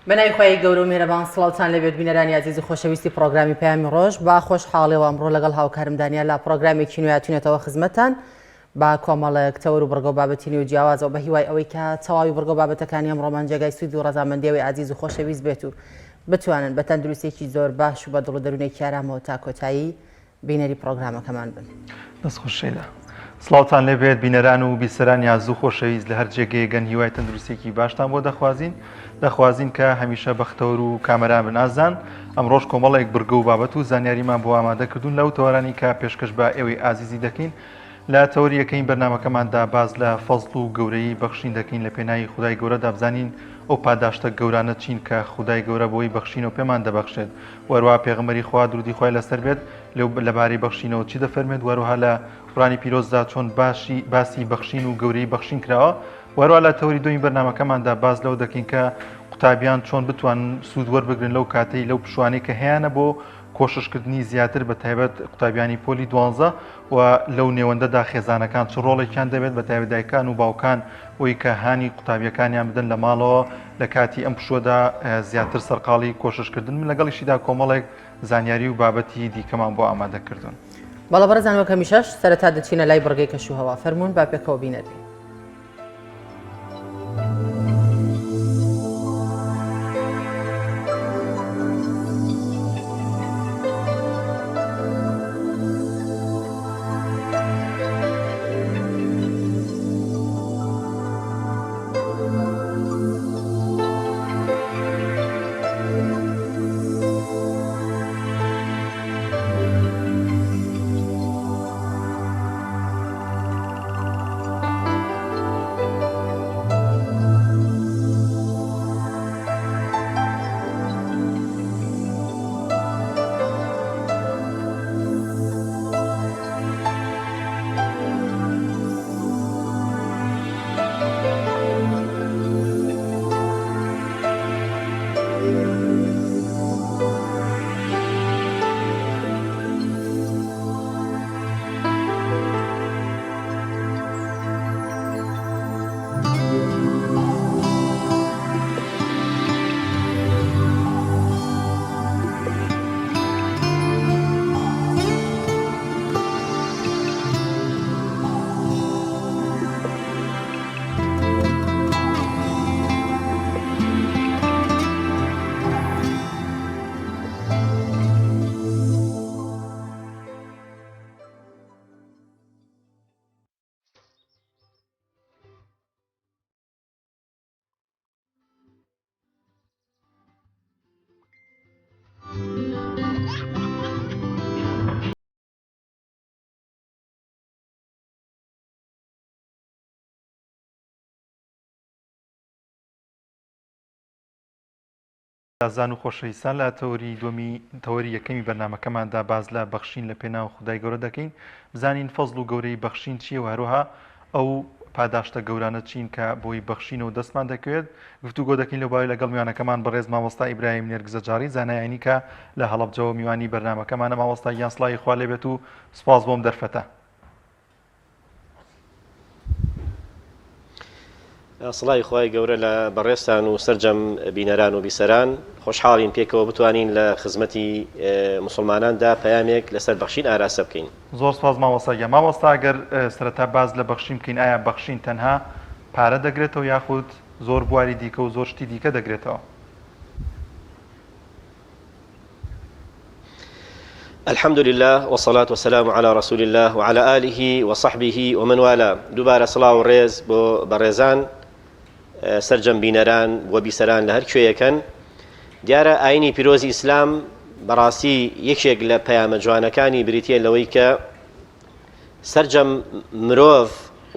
بەناوی خوای گەورە و میهرەبان سڵاوتان لێبێت بینەرانی ئازیز و خۆشەویستی پڕۆگرامی پەیامی ڕۆژ با خۆشحاڵیەوە ئەمڕۆ لەگەڵ هاوکارم دانیال لە پڕۆگرامێکی نوێ هاتوینەتەوە خزمەتتان بە کۆمەڵێک تەوەر و بڕگە و بابەتی نوێ و جیاوازەوە بە هیوای ئەوەی کە تەواوی بڕگە و بابەتەکانی ئەمڕۆمان جێگای سوود و ڕەزامەندی ئەوەی ئازیز و خۆشەویست بێت و بتوانن بە تەندروستیەکی زۆر باش و بە دڵ و دەروونێکی ئارامەوە تا کۆتایی بینەری پڕۆگرامەکەمان بن. دەست خۆش شەیدا. سڵاوتان لێبێت بینەران و بیسەرانی ئازیز و خۆشەویست لە هەر جێگەیەگەن هیوای تەندروستیەکی باشتان بۆ دەخوازین دەخوازین کە هەمیشە بەختەوەر و کامەران بن ئازان ئەمڕۆش کۆمەڵێک بڕگە و بابەت و زانیاریمان بۆ ئامادە کردوون لەو تەوەرانی کە پێشکەش بە ئێوەی ئازیزی دەکەین لە تەوەری یەکەمی بەرنامەکەماندا باس لە فەزڵ و گەورەیی بەخشین دەکەین لە پێناوی خودای گەورەدا بزانین ئەو پاداشتە گەورانە چین کە خودای گەورە بۆی بەخشین و پێمان دەبەخشێت وەروە پێغەمبەری خوا درودی خوای لەسەر بێت لەو لەبارەی بەخشینەوە چی دەفەرمێت وەروها لە قورئانی پیرۆزدا چۆن باشی باسی بەخشین و گەورەی بەخشین کراوە وەروە لە تەوەری دومی بەرنامەکەماندا باس لەوە دەکەین کە قوتابیان چۆن بتوانن سوود وەربگرن لەو کاتەی لەو پشوانەی کە هەیانە بۆ کۆششکردنی زیاتر بە تایبەت قوتابیانی پۆلی دوانزە و لەو نێوەندەدا خێزانەکان چ ڕۆڵێکیان دەبێت بە تایبەت دایکان و باوکان بۆی کە هانی قوتابیەکانیان بدەن لە ماڵەوە لە کاتی ئەم پشووەدا زیاتر سەرقاڵی کۆششکردن من لەگەڵیشیدا کۆمەڵێک زانیاری و بابەتی دیکەمان بۆ ئامادە کردوون. بەڵێ بەڕێزان وەک هەمیشەش سەرەتا دەچینە لای بڕگەی کەشوهەوا فەرموون با پێکەوە بینەر بین. ئازیزان و خۆشەویستان لە تەوەری دووەمی تەوەری یەکەمی بەرنامەکەماندا باس لە بەخشین لە پێناو خودای گەورە دەکەین بزانین فەزڵ و گەورەی بەخشین چییە و هەروەها ئەو پاداشتە گەورانە چین کە بۆی بەخشینەوە دەستمان دەکەوێت گفتوگۆ دەکەین لەو بارەی لەگەڵ میوانەکەمان بەڕێز مامۆستا ئیبراهیم نێرگزەجاڕی زانای ئاینی کە لە هەڵەبجەوە میوانی بەرنامەکەمانە مامۆستا گیان سڵاوی خوا لێبێت و سوپاس بۆم دەرفەتە. سڵاوی خوای گەورە لە بەڕێزتان و سەرجەم بینەران و بیسەران، خۆشحاڵین پێکەوە بتوانین لە خزمەتی موسڵماناندا پەیامێک لەسەر بەخشین ئاراستە بکەین. زۆر سوپاس مامۆستا گیان. مامۆستا ئەگەر سەرەتا باس لە بەخشین بکەین ئایا بەخشین تەنها پارە دەگرێتەوە یاخود زۆر بواری دیکە و زۆر شتی دیکە دەگرێتەوە؟ الحمد لله والصلاة والسلام على رسول الله وعلى آله وصحبه ومن والاه دووبارە سڵاو و ڕێز بۆ بەڕێزان سەرجەم بینەران و بیسەران لە هەر کوێیەکەن دیارە ئاینی پیرۆزی ئیسلام بەڕاستی یەکێک لە پەیامە جوانەکانی بریتە لەوەی کە سەرجەم مرۆڤ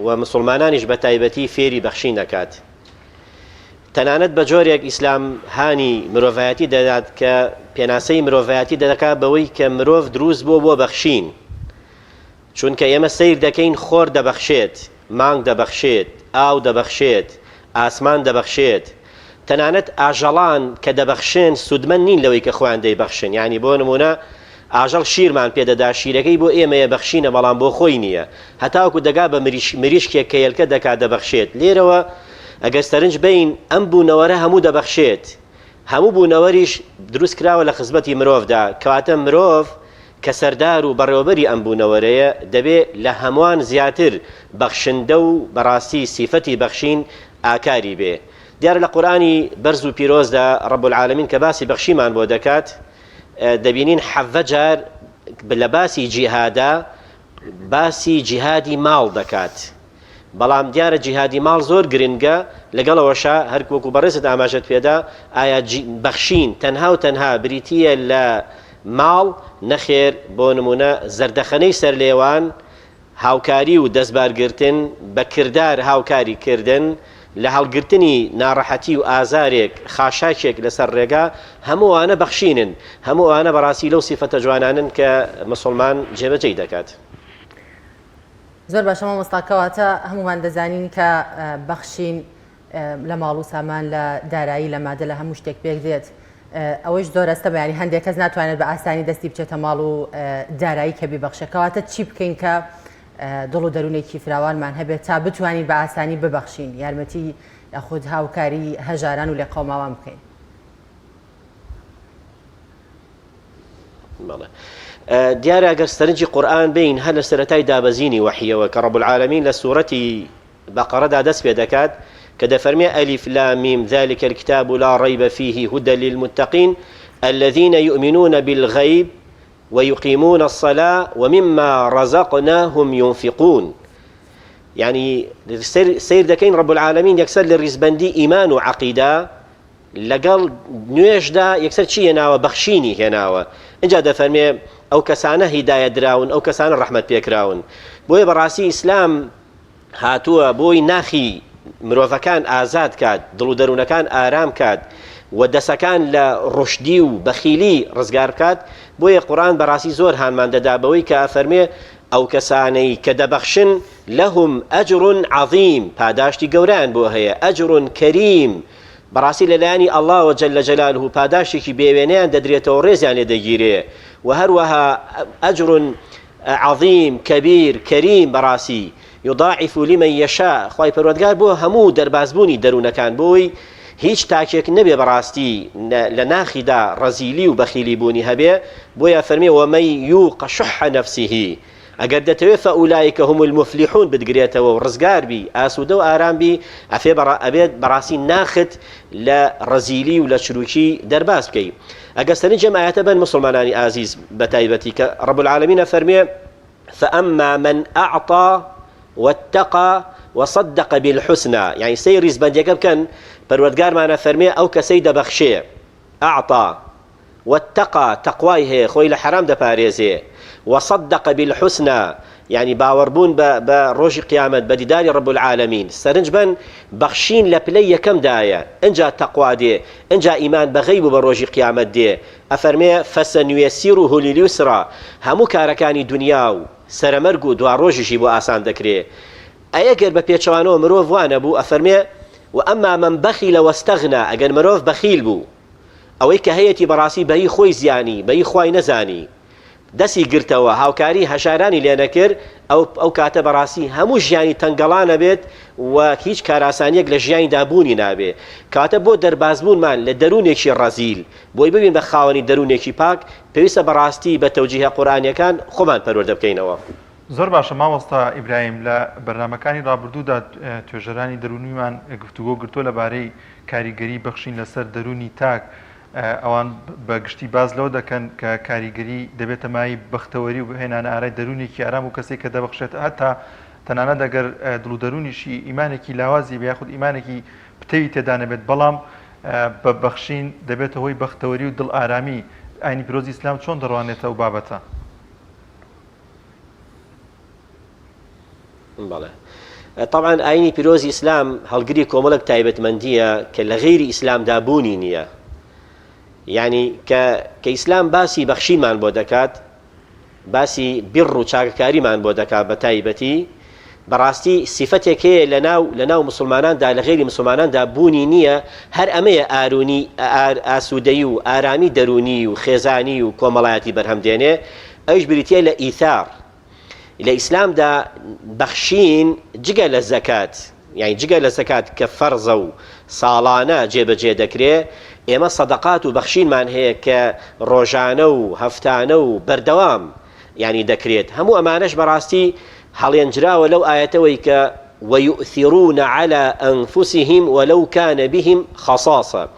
و مسوڵمانانیش بە تایبەتی فێری بەخشین دەکات. تەنانەت بە جۆرێک ئیسلام هانی مرۆڤایەتی دەدات کە پێناسەی مرۆڤایەتی دەکات بەوەی کە مرۆڤ دروست بووە بۆ بەخشین. چونکە ئێمە سەیر دەکەین خۆر دەبەخشێت، مانگ دەبەخشێت، ئاو دەبەخشێت، ئاسمان دەبەخشێت، تەنانەت ئاژەڵان کە دەبەخشن سوودمەند نین لەوەی کە خۆیان دەیبەخشن یانی بۆ نموونە ئاژەڵ شیرمان پێ دەدا شیرەکەی بۆ ئێمەیە بەخشینە بەڵام بۆ خۆی نییە هەتاوەکو دەگا بە مریشکێک کە هێلکە دەکات دەبەخشێت لێرەوە ئەگەر سەرنج بەین ئەم بوونەوەرە هەموو دەبەخشێت. هەموو بوونەوەریش دروست کراوە لە خزمەتی مرۆڤدا، کەواتە مرۆڤ کە سەردار و بەڕێوەبەری ئەم بوونەوەرەیە دەبێ لە هەمووان زیاتر بەخشندە و بەڕاستی سیفەتی بەخشین ئاکاری بێ. دیارە لە قورئانی بەرز و پیرۆزدا رب العالمین کە باسی بەخشیمان بۆ دەکات دەبینین حەڤە جار لە باسی جیهادا باسی جیهادی ماڵ دەکات. بەڵام دیارە جیهادی ماڵ زۆر گرنگە، لەگەڵ ئەوەشا هەر وەکو بەڕێزت ئاماژەت پێدا ئایا بەخشین تەنها و تەنها بریتییە لە ماڵ؟ نەخێر، بۆ نمونە زەردەخەنەی سەرلێوان، هاوکاری و دەستبارگرتن، بە کردار هاوکاری کردن، لە هەڵگرتنی ناڕەحەتی و ئازارێک، خاشاکێک لەسەر ڕێگا، هەموو ئەوانە بەخشینن، هەموو ئەوانە بەڕاستی لەو سیفەتە جوانانەن کە مسوڵمان جێبەجێی دەکات. زۆر باشە مامۆستا کەواتە هەموومان دەزانین کە بەخشین لە ماڵ و سامان لە دارایی لە مادە لە هەموو شتێک پێک دێت ئەوەش زۆر ئەستە بەیانی هەندێک کەس ناتوانێت بە ئاسانی دەستی بچێتە ماڵ و دارایی کە بیبەخشە کەواتە چی بکەین کە دڵ و دەروونێکی فراوانمان هەبێت تا بتوانین بە ئاسانی ببەخشین یارمەتی یاخود هاوکاری هەژاران و لێقەوماوان بکەین. بەڵێ دیارە ئەگەر سەرنجی قورئان بین هەر لە سەرەتای دابەزینی وەحیەوە کە ڕب العالمین لە سوورەتی بەقەرەدا دەست پێ دەکات کە دەفەرمێ ئەلیف لام میم ذلك الكتاب لا ريب فيه هدى للمتقين الذين يؤمنون بالغيب ويقيمون الصلاة ومما رزقناهم ينفقون يعني سەیر دەکەین رب العالمین یەکسەر لە ریزبەندی ئیمان و عەقیدە لەگەڵ نوێژدا یەکسەر چی هێناوە بەخشینی هێناوە ئینجا دەفەرمێ ئەو کەسانە هیدایەت دراون ئەو کەسانە ڕەحمەت پێکراون بۆیە بەڕاستی ئیسلام هاتووە بۆی ناخی مرۆڤەکان ئازاد کات دڵ و دەروونەکان ئارام کات و دەسەکان لە ڕشدی و بەخیلی ڕزگار بکات بۆیە قورآن بەڕاستی زۆر هانمان دەدا بەوەی کە ئەفەرمێ ئەو کەسانەی کە دەبەخشن لهم ئەجر عظیم پاداشتی گەورەیان بۆ هەیە ئەجر کەریم بەڕاستی لەلایەنی اللە وە جل جلالە پاداشتێکی بێوێنەیان دەدرێتەوە ڕێزیان لێ دەگیرێ وە هەروەها اجر عظیم کبیر کریم بەڕاستی یضاعف لمن یشاء خوای پەروەردگار بۆ هەموو دەربازبوونی دەروونەکان بۆی هیچ تاکێک نەبێ بەڕاستی لە ناخیدا ڕەزیلی و بەخیلی بوونی هەبێ بۆیە فەرمی ومن یوق شح نفسه ئەگەر دەتەوێ فاولئک هم المفلحون بتگرێتەوە و ڕزگار بی ئاسوودە و ئارام بی ئەفێ بەڕا ئەبێت بەڕاستی ناخت لە ڕەزیلی و لە چروکی دەرباز بکەی ئەگەر سەرنجی ئەم ئایەتە بەن موسڵمانانی ئازیز بەتایبەتی کە رب العالمین ئەفەرموێ فاما من اعطی واتقی وصدق بالحسنی یعنی سەیر ڕیزبەندیەکە بکەن پەروەردگارمان ئەفەرموێ ئەو کەسەی دەبەخشێ اعطی واتقی، تەقوای هەیە، خۆی لە حەرام دەپارێزێ، وصدق بالحسنی، یانی باوەڕبوون بە بە ڕۆژی قیامەت، بە دیداری رب العالمین. سەرنج بەن، بەخشین لە پلەی یەکەمدایە، ئنجا تەقوا دێ، ئنجا ئیمان بە غەیب و بە ڕۆژی قیامەت دێ. ئەفەرمێ، فسنیسره للیسری، هەموو کارەکانی دونیا و سەرەمەرگ و دواڕۆژیشی بۆ ئاسان دەکرێ. ئەی ئەگەر بە پێچەوانەوە مرۆڤ وا نەبوو، ئەفەرمێ، واما من بخل واستغنی، ئەگەر مرۆڤ بەخیل بوو، ئەوەی کە هەیەتی بەڕاستی بەهی خۆی زیانی بەهی خوای نەزانی دەسی گرتەوە هاوکاری هەژارانی لێ نەکرد ئەو ئەو کاتە بەڕاستی هەموو ژیانی تەنگەڵانە بێت و هیچ کاراسانیەک لە ژیانیدا بوونی نابێ کەواتە بۆ دەربازبوونمان لە دەروونێکی ڕەزیل بۆی ببین بە خاوەنی دەروونێکی پاک پێویستە بەڕاستی بە تەوجیهە قورئانیەکان خۆمان پەروەردە بکەینەوە. زۆر باشە مامۆستا ئیبراهیم لە بەرنامەکانی ڕابردوودا توێژەرانی دەروونیمان گفتوگۆ گرتووە لەبارەی کاریگەری بەخشین لەسەر دەروونی تاک، ئەوان بە گشتی باس لەوە دەکەن کە کاریگەری دەبێتە مایەی بەختەوەری و هێنانە ئارای دەروونێکی ئارام و کەسێک کە دەبەخشێت هەتا تەنانەت ئەگەر دڵ و دەروونیشی ئیمانێکی لاوازی بێ یاخود ئیمانێکی پتەوی تێدا نەبێت بەڵام بە بەخشین دەبێتە هۆی بەختەوەری و دڵ ئارامی ئاینی پیرۆزی ئیسلام چۆن دەڕوانێتە ئەو بابەتە؟ بەڵێ تەبعەن ئاینی پیرۆزی ئیسلام هەڵگری کۆمەڵێک تایبەتمەندییە کە لە غەیری ئیسلامدا بوونی نییە یعنی کە کە ئیسلام باسی بەخشینمان بۆ دەکات باسی بڕ و چاکەکاریمان بۆ دەکات بە تایبەتی بەڕاستی سیفەتێک هەیە لە ناو لە ناو مسلماناندا لە غەیری مسلماناندا بوونی نییە هەر ئەمەیە ئارونی ئاسوودەی و ئارامی دەرونی و خێزانی و کۆمەڵایەتی بەرهەم دێنێ ئەویش بریتییە لە ئیثار لە ئیسلامدا بەخشین جگە لە زەکات یانی جگە لە زەکات کە فەرزە و ساڵانە جێبەجێ دەکرێ. ئێمە سەدەقات و بەخشینمان هەیە کە ڕۆژانە و هەفتانە و بەردەوام یانی دەکرێت هەموو ئەمانەش بەڕاستی هەڵێنجراوە لەو ئایەتەوەی کە ويؤثرون على أنفسهم ولو كان بهم خصاصة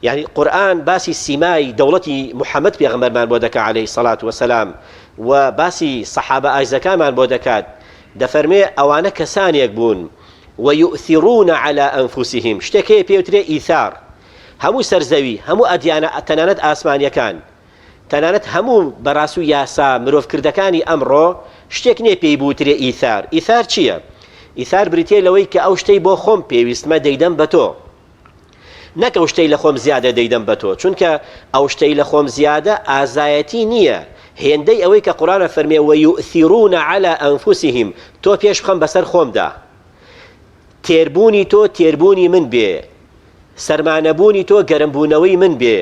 یعنی قورآن باسی سیمای دەوڵەتی محەممەد پێغەمبەرمان بۆ دەکا عەلەیهی سەڵات وەسەلام و باسی سەحابە ئایزەکانمان بۆ دەکات دەفەرمێ ئەوانە کەسانێک بوون ویؤثرون علی انفسهم شتێک هەیە پێوترێ ئیثار هەموو سەر زەوی هەموو ئەدیانە تەنانەت ئاسمانیەکان تەنانەت هەموو بەڕاست و یاسا مرۆڤکردەکانی ئەمڕۆ شتێک نییە پێی بوترێ ئیثار ئیثار چییە؟ ئیثار بریتە لەوەی کە ئەو شتەی بۆ خۆم پێویستمە دەیدەم بە تۆ نەک ئەو شتەی لە خۆم زیادە دەیدەم بە تۆ چونکە ئەو شتەی لە خۆم زیادە ئازایەتی نییە هێندەی ئەوەی کە قورئان ئەفەرمێ ویؤثرون علی انفسهم تۆ پێش بخەم بەسەر خۆمدا تێربوونی تۆ تێربوونی من بێ سەرمانەبوونی تۆ گەرمبوونەوەی من بێ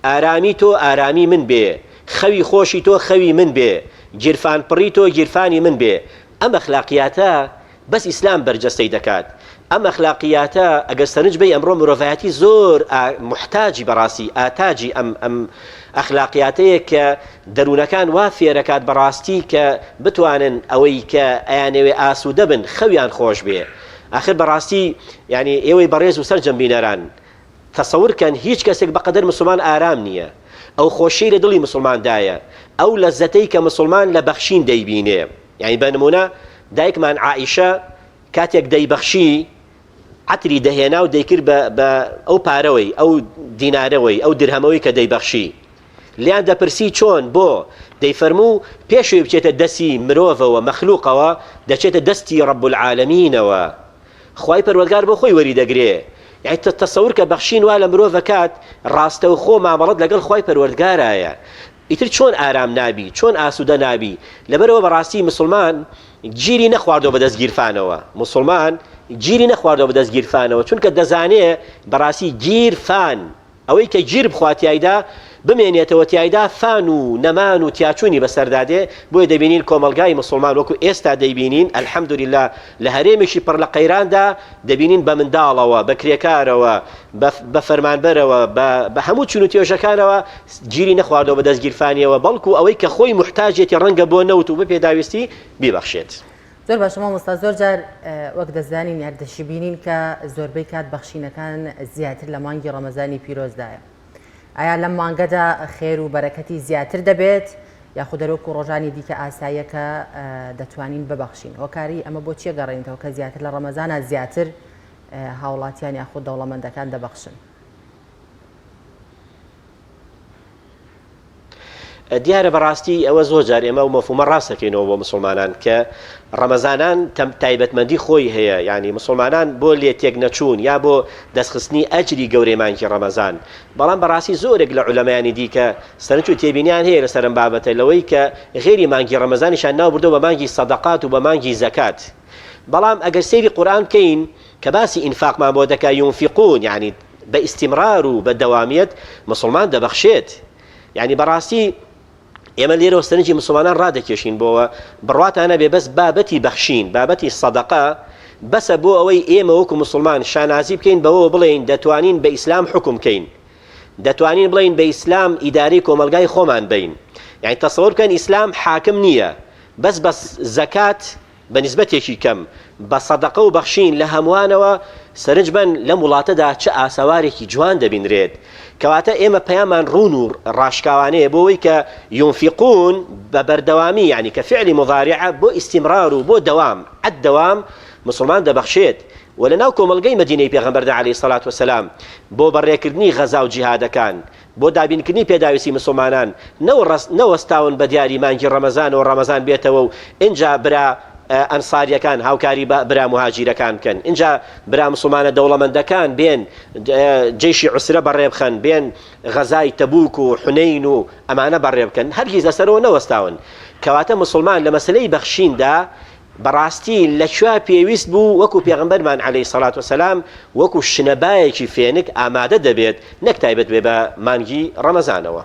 ئارامی تۆ ئارامی من بێ خەوی خۆشی تۆ خەوی من بێ گیرفان پڕی تۆ گیرفانی من بێ ئەم ئەخلاقیاتە بەس ئیسلام بەرجەستەی دەکات ئەم ئەخلاقیاتە ئەگەر سەرنج بەی ئەمڕۆ مرۆڤایەتی زۆر موحتاجی بەڕاستی ئاتاجی ئەم ئەم ئەخلاقیاتەیە کە دەروونەکان وا فێرەکات بەڕاستی کە بتوانن ئەوەی کە ئەیانەوێ ئاسوودە بن خەویان خۆش بێ ئاخر بەڕاستی یعنی ئێوەی بەڕێز و سەرجەم بینەران تەسەور کەن هیچ کەسێک بەقەدەر مسوڵمان ئارام نییە ئەو خۆشیەی لە دڵی مسوڵماندایە ئەو لەزەتەی کە مسوڵمان لە بەخشین دەیبینێ یانی بە نمونە دایکمان عائیشە کاتێک دەیبەخشی عەتری دەهێنا و دەیکرد بە بە ئەو پارەوەی ئەو دینارەوەی ئەو درهەمەوەی کە دەیبەخشی لیان دەپرسی چۆن بۆ دەیفەرموو پێشوی بچێتە دەستی مرۆڤەوە مەخلوقەوە دەچێتە دەستی ڕب العالمینەوە خوای پەروەردگار بۆ خۆی وەری دەگرێ یعنی تەسەور کە بەخشین وا لە مرۆڤ کات ڕاستەوخۆ مامەڵەت لەگەڵ خوای پەروەردگارایە ئیتر چۆن ئارام نابی چۆن ئاسوودە نابی لەبەرەوە بەڕاستی مسلمان گیری نەخواردەوە بەدەست گیرفانەوە مسلمان گیری نەخواردەوە بەدەست گیرفانەوە چونکە دەزانێ بەڕاستی گیرفان ئەوەی کە گیر بخوا تیایدا، بمێنێتەوە تیایدا فان و نەمان و تیاچوونی بەسەردا دێ، بۆیە دەبینین کۆمەڵگای موسڵمان وەکو ئێستا دەیبینین الحمدللە لە هەرێمێکی پڕ لە قەیراندا دەبینین بە منداڵەوە، بە کرێکارەوە، بە فەرمانبەرەوە، بە هەموو چین و توێژەکانەوە گیری نەخواردەوە بە دەست گیرفانیەوە، بەڵکو ئەوەی کە خۆی موحتاجێتی ڕەنگە بۆ نەوت و بە پێداویستی بیبەخشێت. زۆر باشە مامۆستا زۆر جار وەک دەزانین یار دەشبینین کە زۆربەی کات بەخشینەکان زیاتر لە مانگی ڕەمەزانی پیرۆزدایە ئایا لەم مانگەدا خێر و بەرەکەتی زیاتر دەبێت یاخود دەرۆک و ڕۆژانی دیکە ئاساییە کە دەتوانین ببەخشین هۆکاری ئەمە بۆ چیە گەڕێنیتەوە کە زیاتر لە ڕەمەزانە زیاتر هاوڵاتیان یاخود دەوڵەمەندەکان دەبەخشن؟ دیارە بەڕاستی ئەوە زۆر جار ئێمە ئەو مەفهومە ڕاست دەکەینەوە بۆ مسوڵمانان کە ڕەمەزانان تایبەتمەندی خۆی هەیە یعنی مسوڵمانان بۆ لێ تێک نەچوون یا بۆ دەستخستنی ئەجری گەورەی مانگی ڕەمەزان بەڵام بەڕاستی زۆرێک لە عولەمایانی دیکە سەرنج و تێبینیان هەیە لەسەر ئەم بابەتە لەوەی کە غێری مانگی ڕەمەزانیشان ناو بردووە بە مانگی سەدەقات و بە مانگی زەکات بەڵام ئەگەر سەیری قورئان بکەین کە باسی ئینفاقمان بۆ دەکا ينفقون یعنی بە ئیستیمرار و بە دەوامیەت مسوڵمان دەبەخشێت یعنی بەڕاستی ئێمە لێرەوە سەرنجی مسلمانان ڕادەکێشین بۆوە بڕواتان نەبێ بەس بابەتی بەخشین بابەتی سەدەقە بەسە بۆ ئەوەی ئێمە وەکو مسلمان شانازی بکەین بەوە بڵێین دەتوانین بە ئیسلام حکوم بکەین دەتوانین بڵێین بە ئیسلام ئیداری کۆمەلگای خۆمان بین یعنی تەسەور بکەن ئیسلام حاکم نییە بەس بە زەکات بە نیسبەتێکی کەم، بە سەدەقە و بەخشین لە هەمووانەوە، سەرنج بەن لەم وڵاتەدا چ ئاسەوارێکی جوان دەبینرێت. کەواتە ئێمە پەیامان ڕوون و ڕاشکاوانەیە بۆ ئەوەی کە ينفقون بە بەردەوامی یانی کە فعلی مضارعە بۆ ئیستیمرار و بۆ دەوام، الدوام، موسڵمان دەبەخشێت و لەناو کۆمەڵگەی مەدینەی پێغەمبەردا علیە الصلوە والسلام بۆ بەڕێکردنی غەزا و جیهادەکان بۆ دابینکردنی پێداویستی مسوڵمانان نەوەستاون بە دیاری مانگی ڕەمەزانەوە ڕەمەزان بێتەوە و ئینجا برا ئەنساریەکان هاوکاری برا موهاجیرەکان بکەن ئینجا برا مسوڵمانە دەوڵەمەندەکان بێن جەیشی عوسرە بەڕێ بخەن بێن غەزای تەبوک و حونەین و ئەمانە بەڕێ بکەن هەرگیز لەسەرەوە نەوەستاون کەواتە مسوڵمان لە مەسەلەی بەخشیندا بەڕاستی لە کوێ پێویست بوو وەکو پێغەمبەرمان علیە سەڵات وسلام وەکو شنەبایەکی فێنک ئامادە دەبێت نەک تایبەت بێ بە مانگی ڕەمەزانەوە.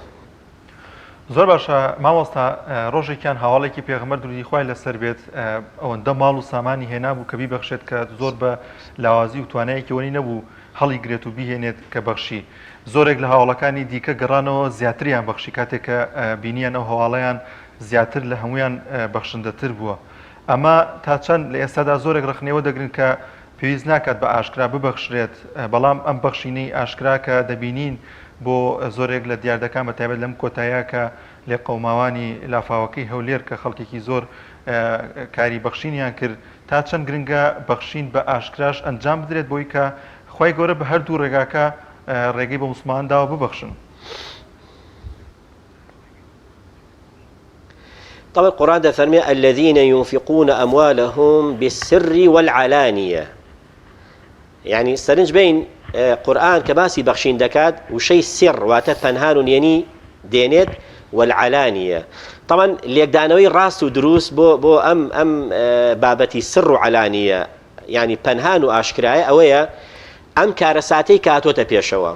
زۆر باشە مامۆستا ڕۆژێکیان هاواڵێکی پێغەمبەر درودی خوای لەسەر بێت ئەوەندە ماڵ و سامانی هێنابوو کە بیبەخشێت کە زۆر بە لاوازی و توانایەکی وەنی نەبوو هەڵیگرێت و بیهێنێت کە بەخشی زۆرێک لە هاوڵەکانی دیکە گەڕانەوە زیاتریان بەخشی کاتێک کە بینیان ئەو هەواڵەیان زیاتر لە هەمویان بەخشندەتر بووە ئەمە تا چەند لە ئێستادا زۆرێک ڕخنەوە دەگرن کە پێویست ناکات بە ئاشکرا ببەخشرێت، بەڵام ئەم بەخشینەی ئاشکرا کە دەبینین بۆ زۆرێک لە دیاردەکان بە تایبەت لەم کۆتایە کە لێقەوماوانی لافاوەکەی هەولێر کە خەڵکێکی زۆر کاری بەخشینیان کرد تا چەند گرنگە بەخشین بە ئاشکراش ئەنجام بدرێت بۆی کە خوای گەورە بە هەردوو ڕێگاکە ڕێگەی بە موسڵمانان داوە ببەخشن. طبعا قورئان دەفەرمێ الذین ينفقون اموالهم بالسر والعلانیە یعنی سەرنج بین قورئان کە باسی بەخشین دەکات وشەی سر واتە پەنهان و نێنی دێنێت والعلانیە طبعا لێکدانەوەی ڕاست و دروست بۆ بۆ ئەم ئەم بابەتی سر و عەلانیە یعنی پەنهان و ئاشکرایە ئەوەیە ئەم کارەساتەی کاتۆتە پێشەوە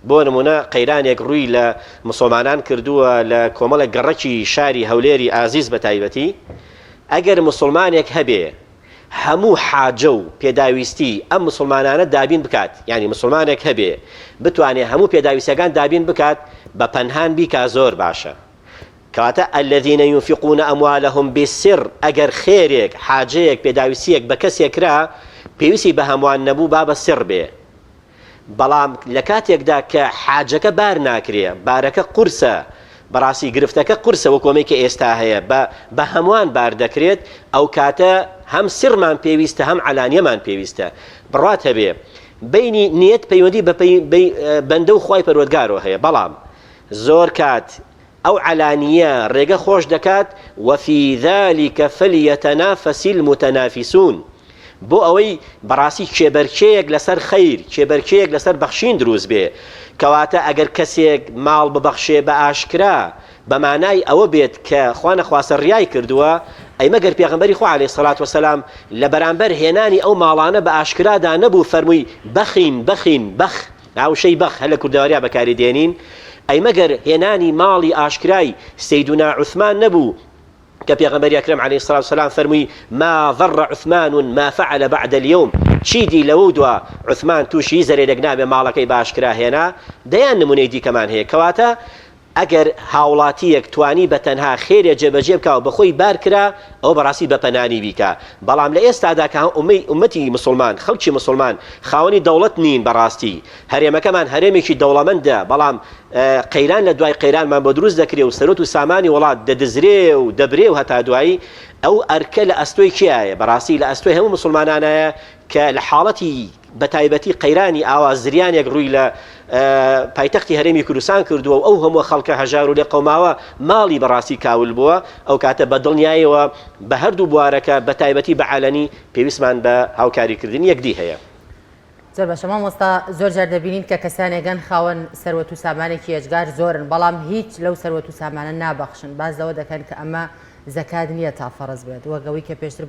بۆ نموونە قەیرانێک ڕووی لە مسوڵمانان کردووە لە کۆمەڵێک گەڕەکی شاری هەولێری ئازیز بە تایبەتی، ئەگەر مسوڵمانێک هەبێ هەموو حاجە و پێداویستی ئەم مسوڵمانانە دابین بکات، یانی مسوڵمانێک هەبێ بتوانێ هەموو پێداویستیەکان دابین بکات بە پەنهان بیکا زۆر باشە. کەواتە الذین ينفقون اموالهم بالسر ئەگەر خێرێک، حاجەیەک، پێداویستیەک بە کەسێک کرا پێویستی بە هەمووان نەبوو با بە سر بێ. بەڵام لە کاتێکدا کە حاجەکە بار ناکرێ، بارەکە قورسە، بەڕاستی گرفتەکە قورسە وەکو ئەمەی کە ئێستا هەیە بە بە هەمووان بار دەکرێت، ئەوکاتە هەم سڕمان پێویستە هەم عەلانیەمان پێویستە. بڕوات هەبێ بەینی نیەت پەیوەندی بە بەندە و خوای پەروەردگارەوە هەیە، بەڵام زۆر کات ئەو عەلانیە ڕێگە خۆش دەکات، وفی ذلک فلیتنافس المتنافسون، بۆ ئەوەی بەڕاستی کێبەرکێیەک لەسەر خەیر، کێبەرکێیەک لەسەر بەخشین دروست بێ، کەواتە ئەگەر کەسێک ماڵ ببەخشێ بە ئاشکرا بە مانای ئەوە بێت کە خوا نەخواستە ڕیای کردووە، ئەی مەگەر پێغەمبەری خوا علیە الصلوە والسلام لە بەرامبەر هێنانی ئەو ماڵانە بە ئاشکرادا نەبوو فەرمووی بەخین بەخین بەخ ها وشەی بەخ هەر لە کوردەواریا بەکاری دێنین، ئەی مەگەر هێنانی ماڵی ئاشکرای سەیدونا عوثمان نەبوو کە پێغەمبەری ئەکرەم علیە الصلوة والسلام فەرمووی ما ضر عثمان ما فعل بعد اليوم چیدی لەوەو دوا عوثمان تووشی هیچ زەرەرێک نابێ ماڵەکەی بە ئاشکرا هێنا دەیان نمونەی دیکەمان هەیە کەواتە ئەگەر هاوڵاتییەک توانی بە تەنها خێرێ جێبەجێ بکا و بەخۆی بار کرا ئەوە بەڕاستی بە پەنانی بیکا بەڵام لە ئێستادا کە ئومەی ئومەتی مسوڵمان خەڵکی مسوڵمان خاوەنی دەوڵەت نین بەڕاستی هەرێمەکەمان هەرێمێکی دەوڵەمەندە بەڵام قەیران لە دوای قەیرانمان بۆ دروست دەکرێ و سەروەت و سامانی وڵات دەدزرێ و دەبرێ و هەتا دوایی ئەو ئەرکە لە ئەستۆی کێیە بەڕاستی لە ئەستۆی هەموو مسوڵمانانایە کە لە حاڵەتی بەتایبەتی قەیرانی ئاوا زریانێک ڕووی لە پایتەختی هەرێمی کوردستان کردووە و ئەو هەموو خەڵکە هەژار و لێقەوماوە ماڵی بەڕاستی کاول بووە ئەو کاتە بە دڵنیایەوە بە هەردوو بوارەکە بە تایبەتی بە عەلەنی پێویستمان بە هاوکاریکردنی یەکدی هەیە. زۆر باشە مامۆستا زۆر جار دەبینین کە کەسانێکن خاوەن سەروەت و سامانێکی ئێجگار زۆرن بەڵام هیچ لەو سەروەت و سامانە نابەخشن باس لەوە دەکەن کە ئەمە زەکات نییە تا فەڕز بێت وەک ئەوەی کە پێشتر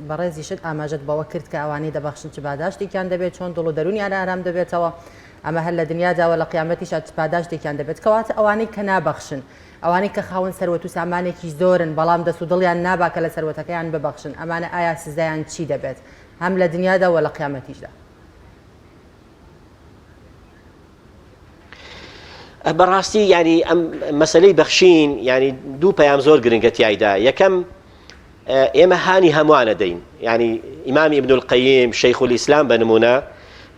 بەڕێزیشت ئاماژەت بەوە کرد کە ئەوانەی دەبەخشن چ پاداشتێکیان دەبێت چۆن دڵ و دەروونیان ئارام دەبێتەوە ئەمە هەر لە دنیادا و لە قیامەتیشا چ پاداشتێکیان دەبێت کەواتە ئەوانەی کە نابەخشن ئەوانەی کە خاوەن سەروەت و سامانێکی زۆرن بەڵام دەست و دڵیان نابا کە لە سەروەتەکەیان ببەخشن ئەمانە ئایا سزایان چی دەبێت هەم لە دنیادا و لە قیامەتیشدا؟ بەڕاستی ینی ئەم مەسلەی بەخشین ینی دوو پەیام زۆر گرنگە تایدا یەکەم ئێمە هانی هەمووانە دەین ینی ئیمامی ابن القیم شەیخ الئیسلام بە نمونە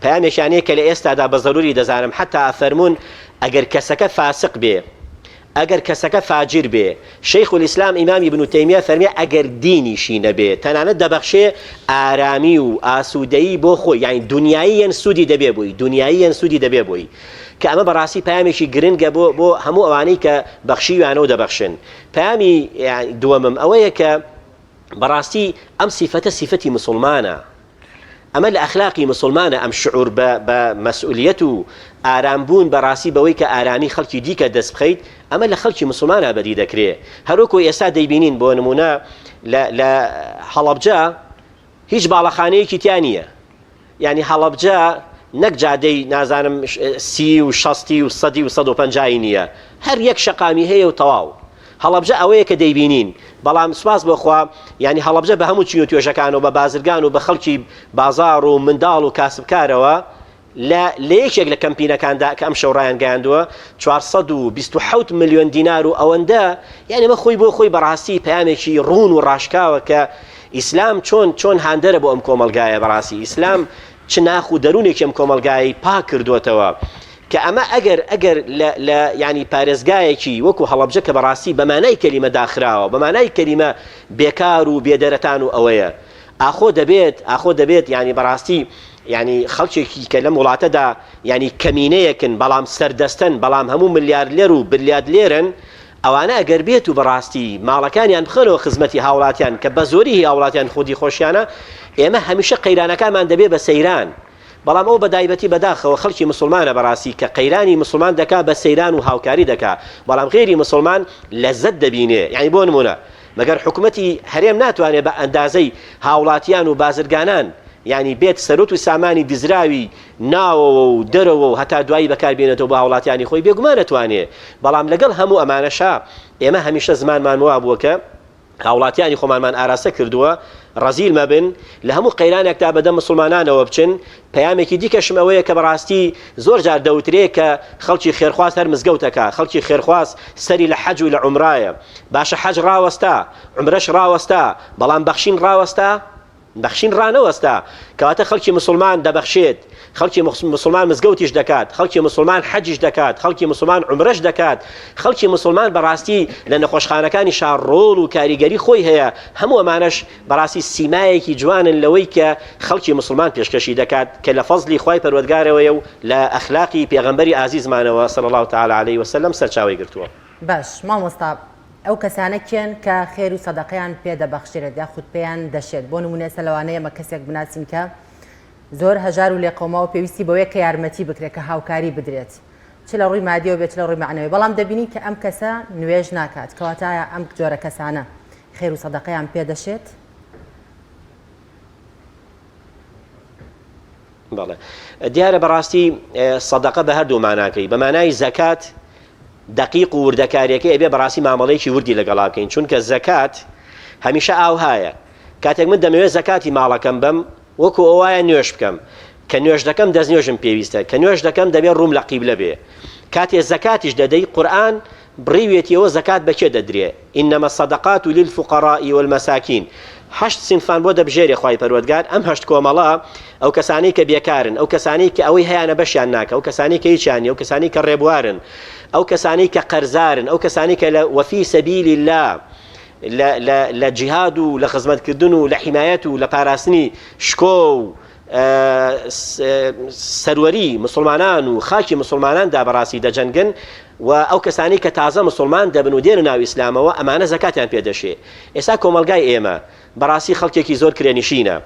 پەیامێکیانەیە کە لە ئێستادا بە زەروری دەزانم حتا ئەفەرموون ئەگەر کەسەکە فاسق بێ ئەگەر کەسەکە فاجیر بێ، شەیخ الاسلام ئیمام ابن تەیمیە فەرمی ئەگەر دینیشی نەبێ تەنانەت دەبەخشێ ئارامی و ئاسوودەیی بۆ خۆی یانی دونیاییەن سوودی دەبێ بۆی دونیاییەن سوودی دەبێ بۆی کە ئەمە بەڕاستی پەیامێکی گرنگە بۆ بۆ هەموو ئەوانەی کە بەخشیویانە و دەبەخشن پەیامی دووەمم ئەوەیە کە بەڕاستی ئەم سیفەتە سیفەتی مسوڵمانە ئەمە لە ئەخلاقی مسوڵمانە ئەم شعور بە بە مەسئولیەت و ئارام بوون بە ڕاستی بەوەی کە ئارامی خەڵکی دیکە دەست بخەیت ئەمە لە خەڵکی مسوڵمانا بەدی دەکرێ هەروەکو ئێستا دەیبینین بۆ نمونە لە لە هەڵەبجە هیچ باڵەخانەیەکی تیا نییە یعنی هەڵەبجە نەک جادەی نازانم سی و شەستی و سەدی و 150 نییە، هەر یەک شەقامی هەیە و تەواو. هەڵەبجە ئەوەیە کە دەیبینین، بەڵام سوپاس بۆ خوا یانی هەڵەبجە بە هەموو چین و توێژەکانەوە بە بازرگان و بە خەڵکی بازاڕ و منداڵ و کاسبکارەوە لە لە یەکێک لە کەمپینەکاندا کە ئەمشەو ڕایانگەیاندووە 427 ملیۆن دینار و ئەوەندە یانی ئەمە خۆی بۆ خۆی بەڕاستی پەیامێکی ڕوون و ڕاشکاوە کە ئیسلام چۆن چۆن هاندەرە بۆ ئەم کۆمەڵگایە بەڕاستی ئیسلام چ ناخ و دەروونێکی ئەم کۆمەڵگایەی پاک کردووەتەوە کە ئەمە ئەگەر ئەگەر لە لە یانی پارێزگایەکی وەکو هەڵەبجە کە بەڕاستی بە مانای کەلیمە داخراوە بە مانای کەلیمە بێکار و بێدەرەتان و ئەوەیە ئاخۆ دەبێت ئاخۆ دەبێت یانی بەڕاستی یانی خەڵکێکی کە لەم وڵاتەدا یانی کەمینەیەکن بەڵام سەردەستن بەڵام هەموو ملیارلێر و بلیادلێرن ئەوانە ئەگەر بێت و بەڕاستی ماڵەکانیان بخەنەوە خزمەتی هاوڵاتیان کە بە زۆری هی هاوڵاتیان خودی خۆشیانە ئێمە هەمیشە قەیرانەکانمان دەبێ بە سەیران بەڵام ئەو بە دایبەتی بەداخەوە خەڵکی مسوڵمانە بەڕاستی کە قەیرانی مسوڵمان دەکا بە سەیران و هاوکاری دەکا بەڵام غەیری مسوڵمان لەزەت دەبینێ یانی بۆ نمونە مەگەر حکومەتی هەرێم ناتوانێ بە ئەندازەی هاوڵاتیان و بازرگانان یانی بێت سەروت و سامانی دزراوی ناوەوە و دەرەوە و هەتا دوایی بەکار بێنێتەوە بۆ هاوڵاتیانی خۆی بێگومان ئەتوانێ بەڵام لەگەڵ هەموو ئەمانەشا ئێمە هەمیشە زمانمان وابووە کە هاوڵاتیانی خۆمانمان ئاراستە کردووە ڕەزیل مەبن لە هەموو قەیرانێکدا بەدەم مسوڵمانانەوە بچن پەیامێکی دیکەشم ئەوەیە کە بەڕاستی زۆر جار دەوترێ کە خەڵکی خێرخواز هەر مزگەوتەکە خەڵکی خێرخواز سەری لە حەج و لە عومرایە باشە حەج ڕاوەستا عومرەش ڕاوەستا بەڵام بەخشین ڕاوەستا بەخشین ڕانەوەستا، کەواتە خەڵکی موسڵمان دەبەخشێت، خەڵکی موسڵمان مزگەوتیش دەکات، خەڵکی موسڵمان حەجیش دەکات، خەڵکی موسڵمان عومرەش دەکات، خەڵکی موسڵمان بەڕاستی لە نەخۆشخانەکانی شار ڕۆڵ و کاریگەری خۆی هەیە، هەموو ئەمانەش بەڕاستی سیمایەکی جوانن لەوەی کە خەڵکی موسڵمان پێشکەشی دەکات کە لە فەزڵی خوای پەروەردگارەوەیە و لە ئەخلاقی پێغەمبەری ئازیزمانەوە صلی اللە تعالی علیه وسلم سەرچاوەی گرتووە. باش مامۆستا ئەو کەسانە کێن کە خێر و سەدەقەیان پێ دەبەخشرێت یاخود پێیان دەشێت بۆ نمونە ئێستا لەوانەیە ئێمە کەسێک بناسین کە زۆر هەژار و لێقەوماوە پێویستی بەوەیە کە یارمەتی بکرێت کە هاوکاری بدرێت چ لە ڕووی مادیەوە بێت چ لە ڕووی مەعنەوی بەڵام دەبینین کە ئەم کەسە نوێژ ناکات کەواتە ئایا ئەم جۆرە کەسانە خێر و سەدەقەیان پێ دەشێت؟ بەڵێ دیارە بەڕاستی سەدەقە بە هەردوو ماناکەی بە مانای زەکات دەقیق و وردەکاریەکەی ئەبێ بەڕاستی مامەڵەیەکی وردی لەگەڵا بکەین چونکە زەکات هەمیشە ئاوهایە کاتێک من دەمەوێت زەکاتی ماڵەکەم بەم وەکو ئەوایە نوێژ بکەم کە نوێژ دەکەم دەست نوێژم پێویستە کە نوێژ دەکەم دەبێت ڕووم لە قیبلە بێ کاتێ زەکاتیش دەدەی قورئان بڕیوێتیەوە زەکات بە کێ دەدرێ انما الصدقات للفقراء والمساکین هەشت سینفان بۆ دەبژێرێ خوای پەروەردگار ئەم هەشت کۆمەڵە ئەو کەسانەی کە بێکارن ئەو کەسانەی کە ئەوەی هەیانە بەشیان ناکە ئەو کەسانەی کە هیچیان نیە ئەو کەسانەی کە ڕێبوارن ئەو کەسانەی کە قەرزارن ئەو کەسانەی کە لە وەفی سەبیل الله لە لە لە جیهاد و لە خزمەتکردن و لە حیمایەت و لە پاراستنی شکۆ و سەروەری مسلمانان و خاکی مسلماناندا بەڕاستی دەجەنگن و ئەو کەسانی کە تازە مسلمان دەبن و دێنە ناو ئیسلامەوە ئەمانە زەکاتیان پێدەشێ ئێستا کۆمەلگای ئێمە بەڕاستی خەڵکێکی زۆر کرێنشینە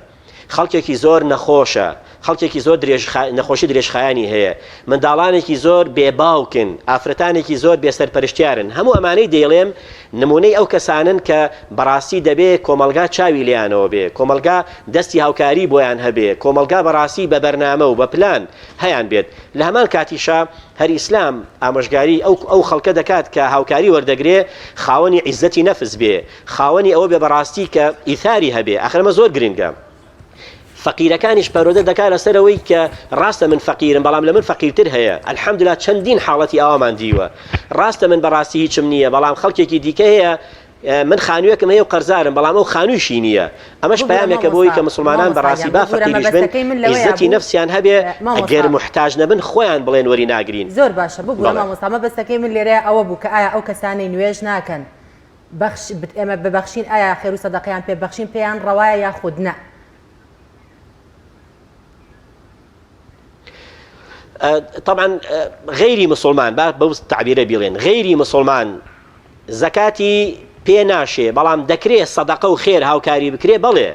خەڵکێکی زۆر نەخۆشە، خەڵکێکی زۆر درێژ نەخۆشی درێژخایەنی هەیە، منداڵانێکی زۆر بێ باوکن، ئافرەتانێکی زۆر بێ سەرپەرشتیارن، هەموو ئەمانەی دەیڵێم نموونەی ئەو کەسانەن کە بەڕاستی دەبێ کۆمەڵگا چاوی لێیانەوە بێ، کۆمەڵگا دەستی هاوکاری بۆیان هەبێ، کۆمەڵگا بەڕاستی بە بەرنامە و بە پلان هەیان بێت. لە هەمان کاتیشا هەر ئیسلام ئامۆژگاری ئەو ئەو خەڵکە دەکات کە هاوکاری وەردەگرێ خاوەنی عیزەتی نەفس بێ، خاوەنی ئەوە بێ بەڕاستی کە ئیثاری هەبێ ئاخر ئەمە زۆر گرنگە فەقیرەکانیش پەروەردە دەکات لەسەر ئەوەی کە ڕاستە من فەقیرم بەڵام لە من فەقیرتر هەیە الحمدلله چەندین حاڵەتی ئاوامان دیوە ڕاستە من بەڕاستی هیچم نییە بەڵام خەڵکێکی دیکە هەیە من خانوویەکم هەیە و قەرزارم بەڵام ئەو خانوویشی نییە ئەمەش پەیامێکە بۆی کە مسلمانان بەڕاستی با فەقیریش بن عیزەتی نەفسیان هەبێ ئەگەر محتاج نەبن خۆیان بڵێن وەری ناگرین زۆر باشە ببورە مامۆستا مەبەستەکەی من لێرە ئەوە بوو کە ئایا ئەو کەسانەی نوێژ ناکەن بەخش ئێمە ببەخشین ئایا خێرو سەدەقەیان پێ بەخشین پێیان ڕەوایە یاخود نا؟ طبعا غەیری مسوڵمان با بەو تعبیرە بیڵێن غەیری مسوڵمان زەکاتی پێ ناشێ بەڵام دەکرێ سەدەقە و خێر هاوکاری بکرێ بەڵێ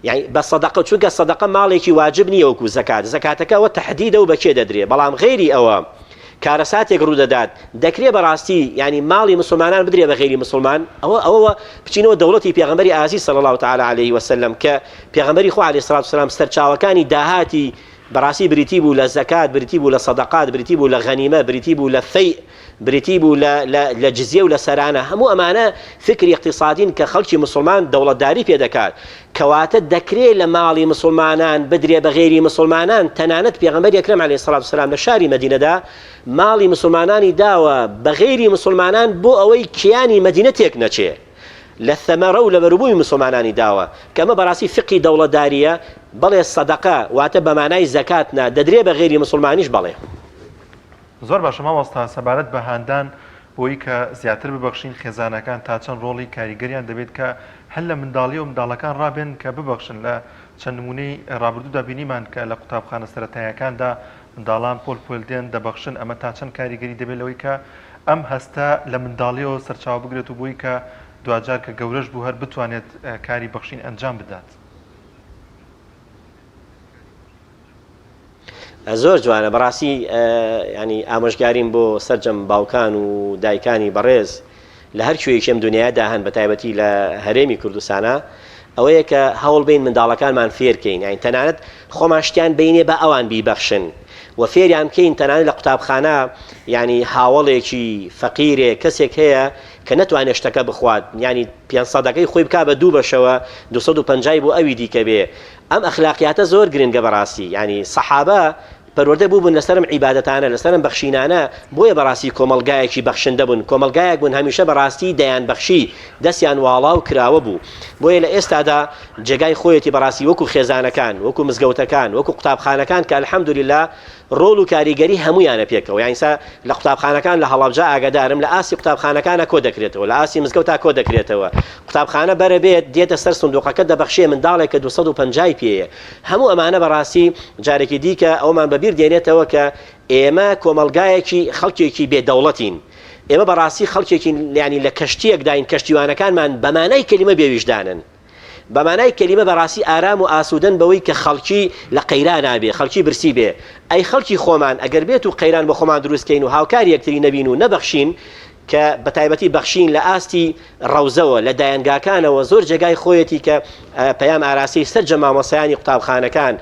یانی بە سەدەقە چونکە سەدەقە ماڵێکی واجب نییە وەکو زەکات زەکاتەکە ئەوە تەحدیدە و بە کێ دەدرێ بەڵام غەیری ئەوە کارەساتێک ڕوودەدات دەکرێ بەڕاستی ینی ماڵی مسلمانان بدرێ بە غەیری مسلمان ئەوە ئەوە بچینەوە دەوڵەتی پێغەمبەری ئازیز صلی الله تعالی علیه وسلم کە پێغەمبەری خوا علیه الصلاة والسلام سەرچاوەکانی داهاتی. بەڕاستی بریتی بوو لە زەکات، بریتی بوو لە سەدەقات، بریتی بوو لە غەنیمە، بریتی بوو لە فەیء، بریتی بوو لە لە لە جزیە و لە سەرانە، هەموو ئەمانە فکری ئیقتیسادین کە خەڵکی موسڵمان دەوڵەتداری پێ دەکات. کەواتە دەکرێ لە ماڵی موسڵمانان بدرێ بە غەیری موسڵمانان، تەنانەت پێغەمبەری ئەکرەم علیە الصلوة والسلام لە شاری مەدینەدا ماڵی موسڵمانانی داوە بە غەیری موسڵمانان بۆ ئەوەی کیانی مەدینە تێک نەچێ. لە ثەمەرە و لە بەروبوومی موسڵمانانی داوە، کە ئەمە بەڕاستی فیقهی دەوڵەتدارییە، بەڵێ سەدەقە، واتە بە مانای زەکات نا، دەدرێ بە غەیری موسڵمانیش بەڵێ. زۆر باشە مامۆستا، سەبارەت بە هاندان بۆی کە زیاتر ببەخشین خێزانەکان تا چەند ڕۆڵی کاریگەریان دەبێت کە هەر لە منداڵیەوە منداڵەکان ڕابێن کە ببەخشن لە چەند نمونەی ڕابردوودا بینیمان کە لە قوتابخانە سەرەتاییەکاندا منداڵان پۆل پۆل دێن دەبەخشن ئەمە تا چەند کاریگەری دەبێت لەوەی کە ئەم هەستە لە منداڵیەوە سەرچاوە بگرێت و بۆی کە دواجار کە گەورەش بوو هەر بتوانێت کاری بەخشین ئەنجام بدات. زۆر جوانە بەڕاستی ینی ئامۆژگاریم بۆ سەرجەم باوکان و دایکانی بەڕێز لە هەر کوێیەکی ئەم دنیادا هەن بە تایبەتی لە هەرێمی کوردستانە ئەوەیە کە هەوڵ بین منداڵەکانمان فێرکەین یانی تەنانەت خۆمان شتیان بینێ بە ئەوان بیبەخشن و فێریان بکەین تەنانەت لە قوتابخانە ینی هاوڵێکی فەقیرێ کەسێک هەیە کە نەتوانێت شتەکە بخوات ینی پێ خۆی بک بە دوو بەشەوە 250 بۆ ئەوی دیکە بێ ئەم ئەخلاقیاتە زۆر گرنگە بەڕاستی ینی سەحابە پەروەردە بووبوون لەسەر ئەم عیبادەتانە، لەسەر ئەم بەخشینانە، بۆیە بەڕاستی کۆمەڵگایەکی بەخشندە بوون، کۆمەڵگایەک بوون هەمیشە بەڕاستی دەیانبەخشی، دەستیان واڵا و کراوە بوو. بۆیە لە ئێستادا جێگای خۆیەتی بەڕاستی وەکو خێزانەکان، وەکو مزگەوتەکان، وەکو قوتابخانەکان کە الحمدللە ڕۆڵ و کاریگەری هەموویانە پێکەوە، یانی ئیستا لە قوتابخانەکان لە هەڵەبجە ئاگادارم لە ئاستی قوتابخانەکانا کۆ دەکرێتەوە، لە ئاستی مزگەوتا کۆ دەکرێتەوە، قوتابخانە بەرە بێت دێتە سەر سندوقەکە دەبەخشێ منداڵێک کە 250 ی پێیە، هەموو ئەمانە بەڕاستی جارێکی دیکە ئەوەمان بەبیر دێنێتەوە کە ئێمە کۆمەڵگایەکی خەڵکێکی بێ دەوڵەتین. ئێمە بەڕاستی خەڵکێکین یانی لە کەشتییەکداین کەشتیوانەکانمان بە مانای کەلیمە بێ ویژدانن. بە مانای کەلیمە بەڕاستی ئارام و ئاسوودەن بەوەی کە خەڵکی لە قەیرانا بێ، خەڵکی برسی بێ. ئەی خەڵکی خۆمان ئەگەر بێت و قەیران بۆ خۆمان دروست کەین و هاوکاری یەکتری نەبین و نەبەخشین کە بەتایبەتی بەخشین لە ئاستی ڕەوزەوە لە دایەنگاکانەوە زۆر جێگای خۆیەتی کە پەیام ئاراستەی سەرجەم مامۆستایانی قوتابخانەکان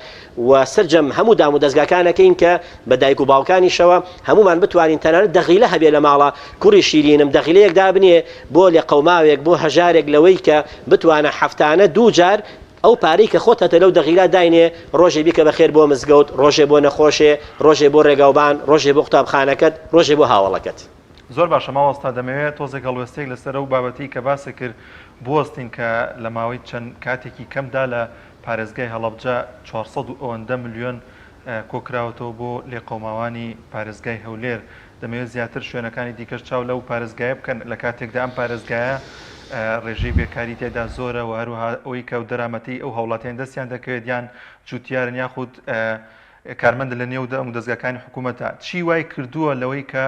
و سەرجەم هەموو دام و دەزگاکانەکەین کە بە دایک و باوکانیشەوە هەمومان بتوانین تەنانەت دەغیلە هەبێ لە ماڵە کوڕی شیرینم دەغیلەیەک دابنێ بۆ لێقەوماوێک بۆ هەژارێک لەوەی کە بتوانە هەفتانە دوو جار ئەو پارەی کە خۆت هەتە لەو دەغیلا داینێ ڕۆژێ بیکە بە خێر بۆ مزگەوت ڕۆژێ بۆ نەخۆشێ ڕۆژێ بۆ ڕێگاوبان ڕۆژێ بۆ قوتابخانەکەت ڕۆژێ بۆ هاوەڵەکەت. زۆر باشە مامۆستا دەمەوێت تۆزێک هەڵوێستەیەک لەسەر ئەو بابەتەی کە باست کرد بوەستین کە لە ماوەی چەند کاتێکی کەمدا لە پارێزگای هەڵەبجە 400 و ئەوەندە ملیۆن کۆکراوەتەوە بۆ لێقەوماوانی پارێزگای هەولێر دەمەوێت زیاتر شوێنەکانی دیکەش چاو لەو پارێزگایە بکەن لە کاتێکدا ئەم پارێزگایە ڕێژەی بێکاری تێدا زۆرە و هەروەها ئەوەی کە دەرامەتی ئەو هاوڵاتیان دەستیان دەکەوێت یان جوتیارن یاخود کارمەندە لە نێو دام و دەزگاکانی حکوومەتە چی وای کردووە لەوەی کە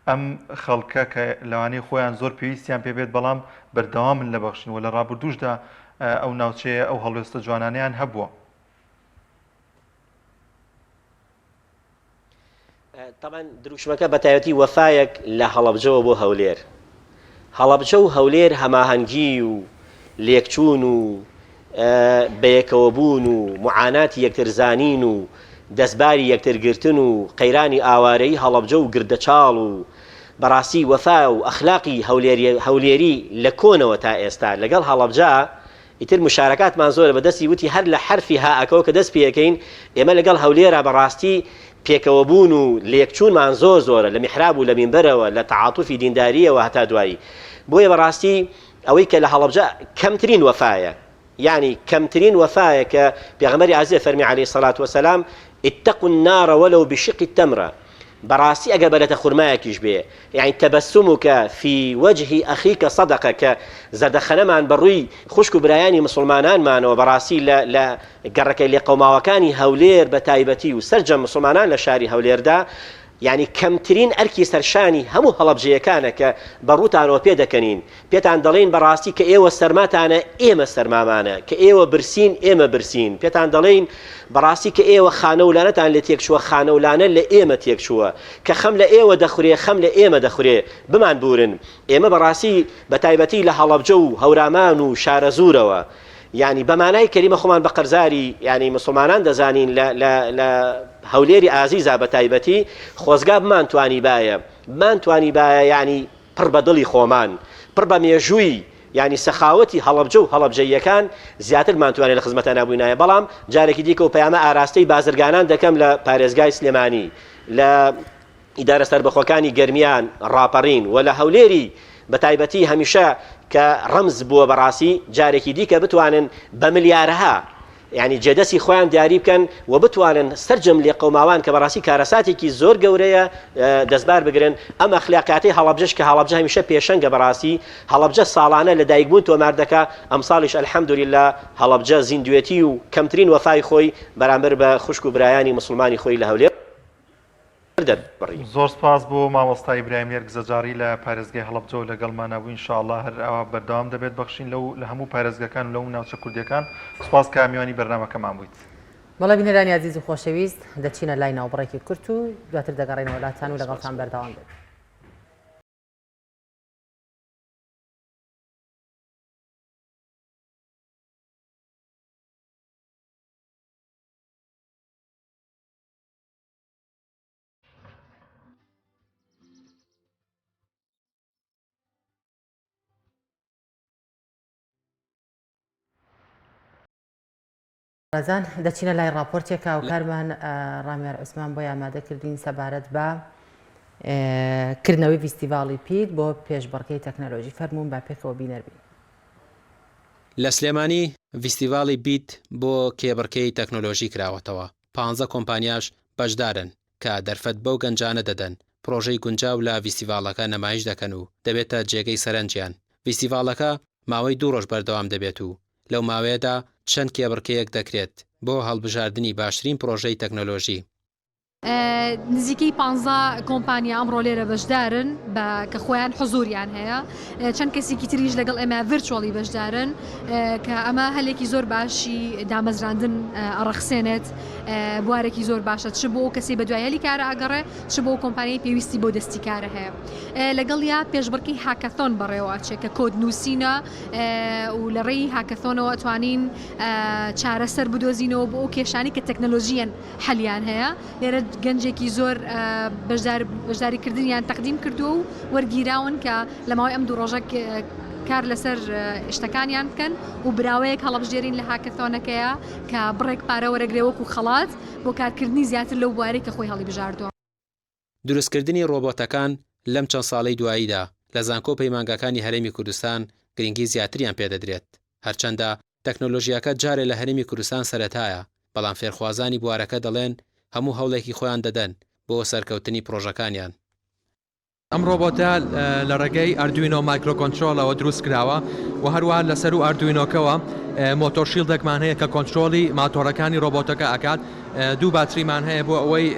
ئەم خەڵکە کە لەوانەیە خۆیان زۆر پێویستیان پێ بێت بەڵام بەردەوامن لە بەخشین و لە ڕابردووشدا ئەو ناوچەیە ئەو هەڵوێستە جوانانەیان هەبووە. تەبعەن دروشمەکە بە تایبەتی وەفایەک لە هەڵەبجەوە بۆ هەولێر. هەڵەبجە و هەولێر هەماهەنگی و لێکچوون و بەیەکەوەبوون و موعاناتی یەکتر زانین و دەستباری یەکتر گرتن و قەیرانی ئاوارەیی هەڵەبجە و گردەچاڵ و بەڕاستی وەفا و ئەخلاقی هەولێری لە کۆنەوە تا ئێستا لەگەڵ هەڵەبجە ئیتر مشارەکاتمان زۆرە بە دەستی وتی هەر لە حەرفی هاءەکەوە کە دەست پێکەین ئێمە لەگەڵ هەولێرا بە ڕاستی پێکەوەبوون و لێکچوونمان زۆر زۆرە لە میحراب و لە مینبەرەوە لە تەعاتوفی دیندارییەوە هەتا دوایی بۆیە بە ڕاستی ئەوەی کە لە هەڵەبجە کەمترین وەفایە یانی کەمترین وەفایە کە پێغەمبەری ئازیز فەرمی عەلەیهی سەلات وەسەلام اتقوا النار ولو بشق تمرە بەڕاستی ئەگەر بە لەتە خورمایەکیش بێ یانی تبسمک فی وجه اخیک صدقە کە زەردەخەنەمان بە ڕووی خوشک و برایانی مسوڵمانانمانەوە بەڕاستی لە لە گەڕەکە لێقەوماوەکانی هەولێر بە تایبەتی و سەرجەم مسوڵمانان لە شاری هەولێردا یانی کەمترین ئەرکی سەرشانی هەموو هەڵەبجەیەکانە کە بە ڕووتانەوە پێدەکەنین پێتان دەڵێین بەڕاستی کە ئێوە سەرماتانە ئێمە سەرمامانە، کە ئێوە برسین ئێمە برسین، پێتان دەڵێین بەڕاستی کە ئێوە خانە و لانەتان لێ تێکچووە خانە و لانە لە ئێمە تێکچووە، کە خەم لە ئێوە دەخورێ خەم لە ئێمە دەخورێ، بمانبوورن. ئێمە بەڕاستی بەتایبەتی لە هەڵەبجە و هەورامان و شارەزوورەوە. یانی بە مانای کەلیمە خۆمان بە قەرزاری یانی مسوڵمانان دەزانین لە لە لە هەولێری ئازیزا بە تایبەتی خۆزگا بمانتوانیبایە بمانتوانیبایە یانی پڕ بە دڵی خۆمان پڕ بە مێژووی یانی سەخاوەتی هەڵەبجە و هەڵەبجەییەکان زیاتر بمانتوانێ لە خزمەتانا بووینایە بەڵام جارێکی دیکە و پەیامە ئاراستەی بازرگانان دەکەم لە پارێزگای سلێمانی لە ئیدارە سەربەخۆکانی گەرمیان، ڕاپەڕین و لە هەولێری بە تایبەتی هەمیشە کە ڕەمز بووە بەڕاستی جارێکی دیکە بتوانن بە ملیارەها یانی جێدەستی خۆیان دیاری بکەن و بتوانن سەرجەم لێقەوماوان کە بەڕاستی کارەساتێکی زۆر گەورەیە دەستبار بگرن ئەم ئەخلاقیاتەی هەڵەبجەش کە هەڵەبجە هەمیشە پێشەنگە بەڕاستی هەڵەبجە ساڵانە لە دایکبوون تۆمار دەکا ئەمساڵیش الحمدللە هەڵەبجە زیندوێتی و کەمترین وەفای خۆی بەرامبەر بە خوشک و برایانی موسڵمانی خۆی لە هەولێر دەربڕی. زۆر سپاس بۆ مامۆستا ئیبراهیم نێرگزەجاڕی لە پارێزگای هەڵەبجەوە لەگەڵمانا بوو ان شاء اللە هەر ئاوا بەردەوام دەبێت بەخشین لەو لە هەموو پارێزگاکان و لەو ناوچە کوردیەکان سپاس کە میوانی بەرنامەکەمان بوویت. بەڵێ بینەرانی ئازیز و خۆشەویست دەچینە لای ناوبڕێکی کورت و دواتر دەگەڕێینەوە لاتان و لەگەڵتان بەردەوام دەبین. ڕێزان دەچینە لای ڕاپۆرتێک هاوکارمان ڕامیار عوسمان بۆی ئامادە کردین سەبارەت بە کردنەوەی ڤیستیڤاڵی پیت بۆ پێشبڕکێی تەکنەلۆژی فەرموون با پێکەوە بینەر بین. لە سلێمانی ڤیستیڤاڵی بیت بۆ کێبڕکێی تەکنۆلۆژی کراوەتەوە، پانزە کۆمپانیاش بەشدارن کە دەرفەت بەو گەنجانە دەدەن پڕۆژەی گونجاو لە ڤیستیڤاڵەکە نمایش دەکەن و دەبێتە جێگەی سەرنجیان. ڤیستیڤاڵەکە ماوەی دوو ڕۆژ بەردەوام دەبێت و لەو ماوەیەدا چەند کێبڕکێیەک دەکرێت بۆ هەڵبژاردنی باشترین پڕۆژەی تەکنۆلۆژی. نزیکەی پانزە کۆمپانیا ئەمڕۆ لێرە بەشدارن بە کە خۆیان حزوریان هەیە چەند کەسێکی تریش لەگەڵ ئێمە virtually بەشدارن کە ئەمە هەلێکی زۆر باشی دامەزراندن ئەڕەخسێنێت بوارێکی زۆر باشە چ بۆ ئەو کەسی بەدوای هەلی کارە ئەگەڕێ چ بۆ کۆمپانیای پێویستی بۆ دەستی کارە هەیە لەگەڵیا پێشبڕکی hackathon بەڕێوە ئەچێ کە کۆد نووسینە و لە ڕێی hackathon ەوە ئەتوانین چارەسەر بدۆزینەوە بۆ ئەو کێشانی کە تەکنەلۆژیەن حەلیان هەیە لێرە گەنجێکی زۆر بەشداریکردنیان تەقدیم کردووە و وەرگیراون کە لە ماوەی ئەم دوو ڕۆژە کار لەسەر شتەکانیان بکەن و براوەیەک هەڵبژێرین لە hackathon ەکەیە کە بڕێک پارە وەرەگرێ وەکو خەڵات بۆ کارکردنی زیاتر لەو بوارەی کە خۆی هەڵیبژاردووە. دروستکردنی ڕۆبۆتەکان لەم چەند ساڵەی دواییدا لە زانکۆ و پەیمانگاکانی هەرێمی کوردستان گرنگی زیاتریان پێدەدرێت، هەرچەندە تەکنۆلۆژیاکە جارێ لە هەرێمی کوردستان سەرەتایە، بەڵام فێرخوازانی بوارەکە دەڵێن هەموو هەوڵێکی خۆیان دەدەن بۆ سەرکەوتنی پڕۆژەکانیان. ئەم ڕۆبۆتە لە ڕێگەی Arduino microcontroller ەوە دروست کراوە و هەروەها لە سەروو Arduino کەوە motor shield ێکمان هەیە کە کۆنترۆڵی ماتۆڕەکانی ڕۆبۆتەکە ئەکات. دوو باتریمان هەیە بۆ ئەوەی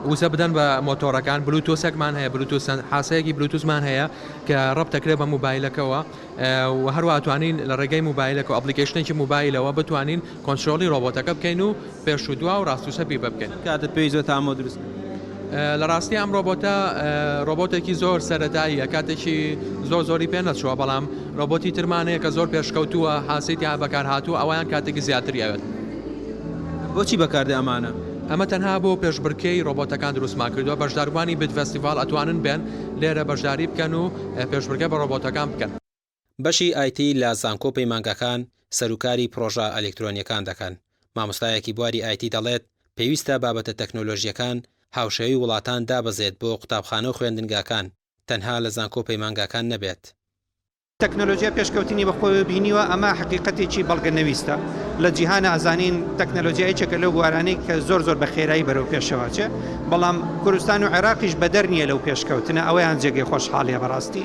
وزە بدەن بە مۆتۆڕەکان، بلوتوسێکمان هەیە، بلوتوس حاسەیەکی بلوتوسمان هەیە کە ڕەبت دەکرێت بە موبایلەکەوە و هەروەها توانین لە ڕێگەی موبایلەکە و application ێکی موبایلەوە بتوانین کۆنترۆڵی ڕۆبۆتەکە بکەین و پێش و دوا و ڕاست و چەپی بکەین. چەند کاتت پێویست بووە تا ئەمە دروست بکەیت؟ لە ڕاستی ئەم ڕۆبۆتە ڕۆبۆتێکی زۆر سەرەتاییە، کاتێکی زۆر زۆری پێ نەچووە، بەڵام ڕۆبۆتی ترمان هەیە کە زۆر پێشکەوتووە، حاسەی تیا بەکارهاتووە، ئەوەیان کاتێکی زیاتری ئەوێت. بۆچی بەکاردێ ئەمانە؟ ئەمە تەنها بۆ پێشبڕکێی ڕۆبۆتەکان دروستمان کردووە، بەشداربووانی بت ڤێستیڤاڵ ئەتوانن بێن لێرە بەشداری بکەن و پێشبڕکێ بە ڕۆبۆتەکان بکەن. بەشی ئایتی لە زانکۆ و پەیمانگاکان سەروکاری پڕۆژە ئەلکترۆنییەکان دەکەن، مامۆستایەکی بواری ئایتی دەڵێت، پێویستە بابەتە تەکنۆلۆژییەکان هاوشێوەی وڵاتان دابەزێت بۆ قوتابخانە و خوێندنگاکان، تەنها لە زانکۆ و پەیمانگاکان نەبێت. تەکنەلۆجیا پێشکەوتنی بە خۆیەوە بینیوە، ئەمە حەقیقەتێکی بەڵگەنەویستە. لە جیهانا ئەزانین تەکنەلۆجیا یەکێکە لەو بوارانەی کە زۆر زۆر بە خێرایی بەرەو پێشەوە ئەچێ، بەڵام کوردستان و عێراقیش بەدەر نییە لەو پێشکەوتنە، ئەوەیان جێگەی خۆشحاڵیە بەڕاستی.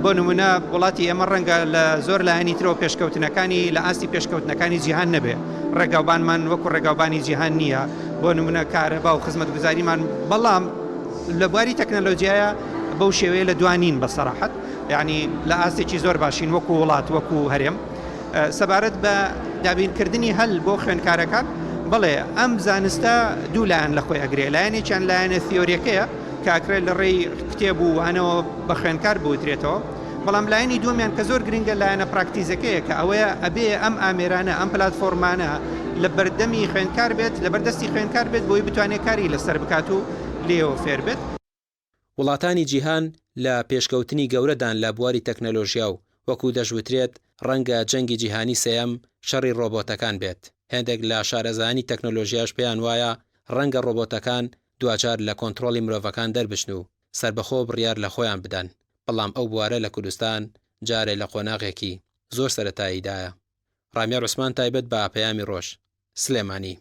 بۆ نمونە وڵاتی ئێمە ڕەنگە لە زۆر لایەنی ترەوە پێشکەوتنەکانی لە ئاستی پێشکەوتنەکانی جیهان نەبێ، ڕێگاوبانمان وەکو ڕێگاوبانی جیهان نییە، بۆ نمونە کارەبا و خزمەتگوزاریمان، بەڵام لە بواری تەکنەلۆجیایە بەو شێوەیە لە دوا نین بە سەراحەت. یانی لە ئاستێکی زۆر باشین وەکو وڵات وەکو هەرێم. سەبارەت بە دابینکردنی هەل بۆ خوێندکارەکان، بەڵێ ئەم زانستە دوو لایەن لە خۆی ئەگرێ، لایەنێکیان لایەنە تیۆریەکەیە کە ئەکرێت لە ڕێی کتێب و وانەوە بە خوێندکار بوترێتەوە. بەڵام لایەنی دووەمیان کە زۆر گرنگە لایەنە پراکتیزەکەیە کە ئەوەیە ئەبێ ئەم ئامێرانە ئەم پلاتفۆرمانە لە بەردەمی خوێندکار بێت لە بەردەستی خوێندکار بێت بۆی بتوانێت کاری لەسەر بکات و لێیەوە فێر بێت. وڵاتانی جیهان لە پێشکەوتنی گەورەدان لە بواری تەکنەلۆژیا و وەکو دەشوترێت ڕەنگە جەنگی جیهانی سێیەم شەڕی ڕۆبۆتەکان بێت، هێندێک لە شارەزایانی تەکنەلۆژیاش پێیان وایە ڕەنگە ڕۆبۆتەکان دواجار لە کۆنتڕۆڵی مرۆڤەکان دەربچن و سەربەخۆ بڕیار لە خۆیان بدەن، بەڵام ئەو بوارە لە کوردستان جارێ لە قۆناغێکی زۆر سەرەتاییدایە. ڕامیار عوسمان تایبەت بە پەیامی ڕۆژ، سلێمانی.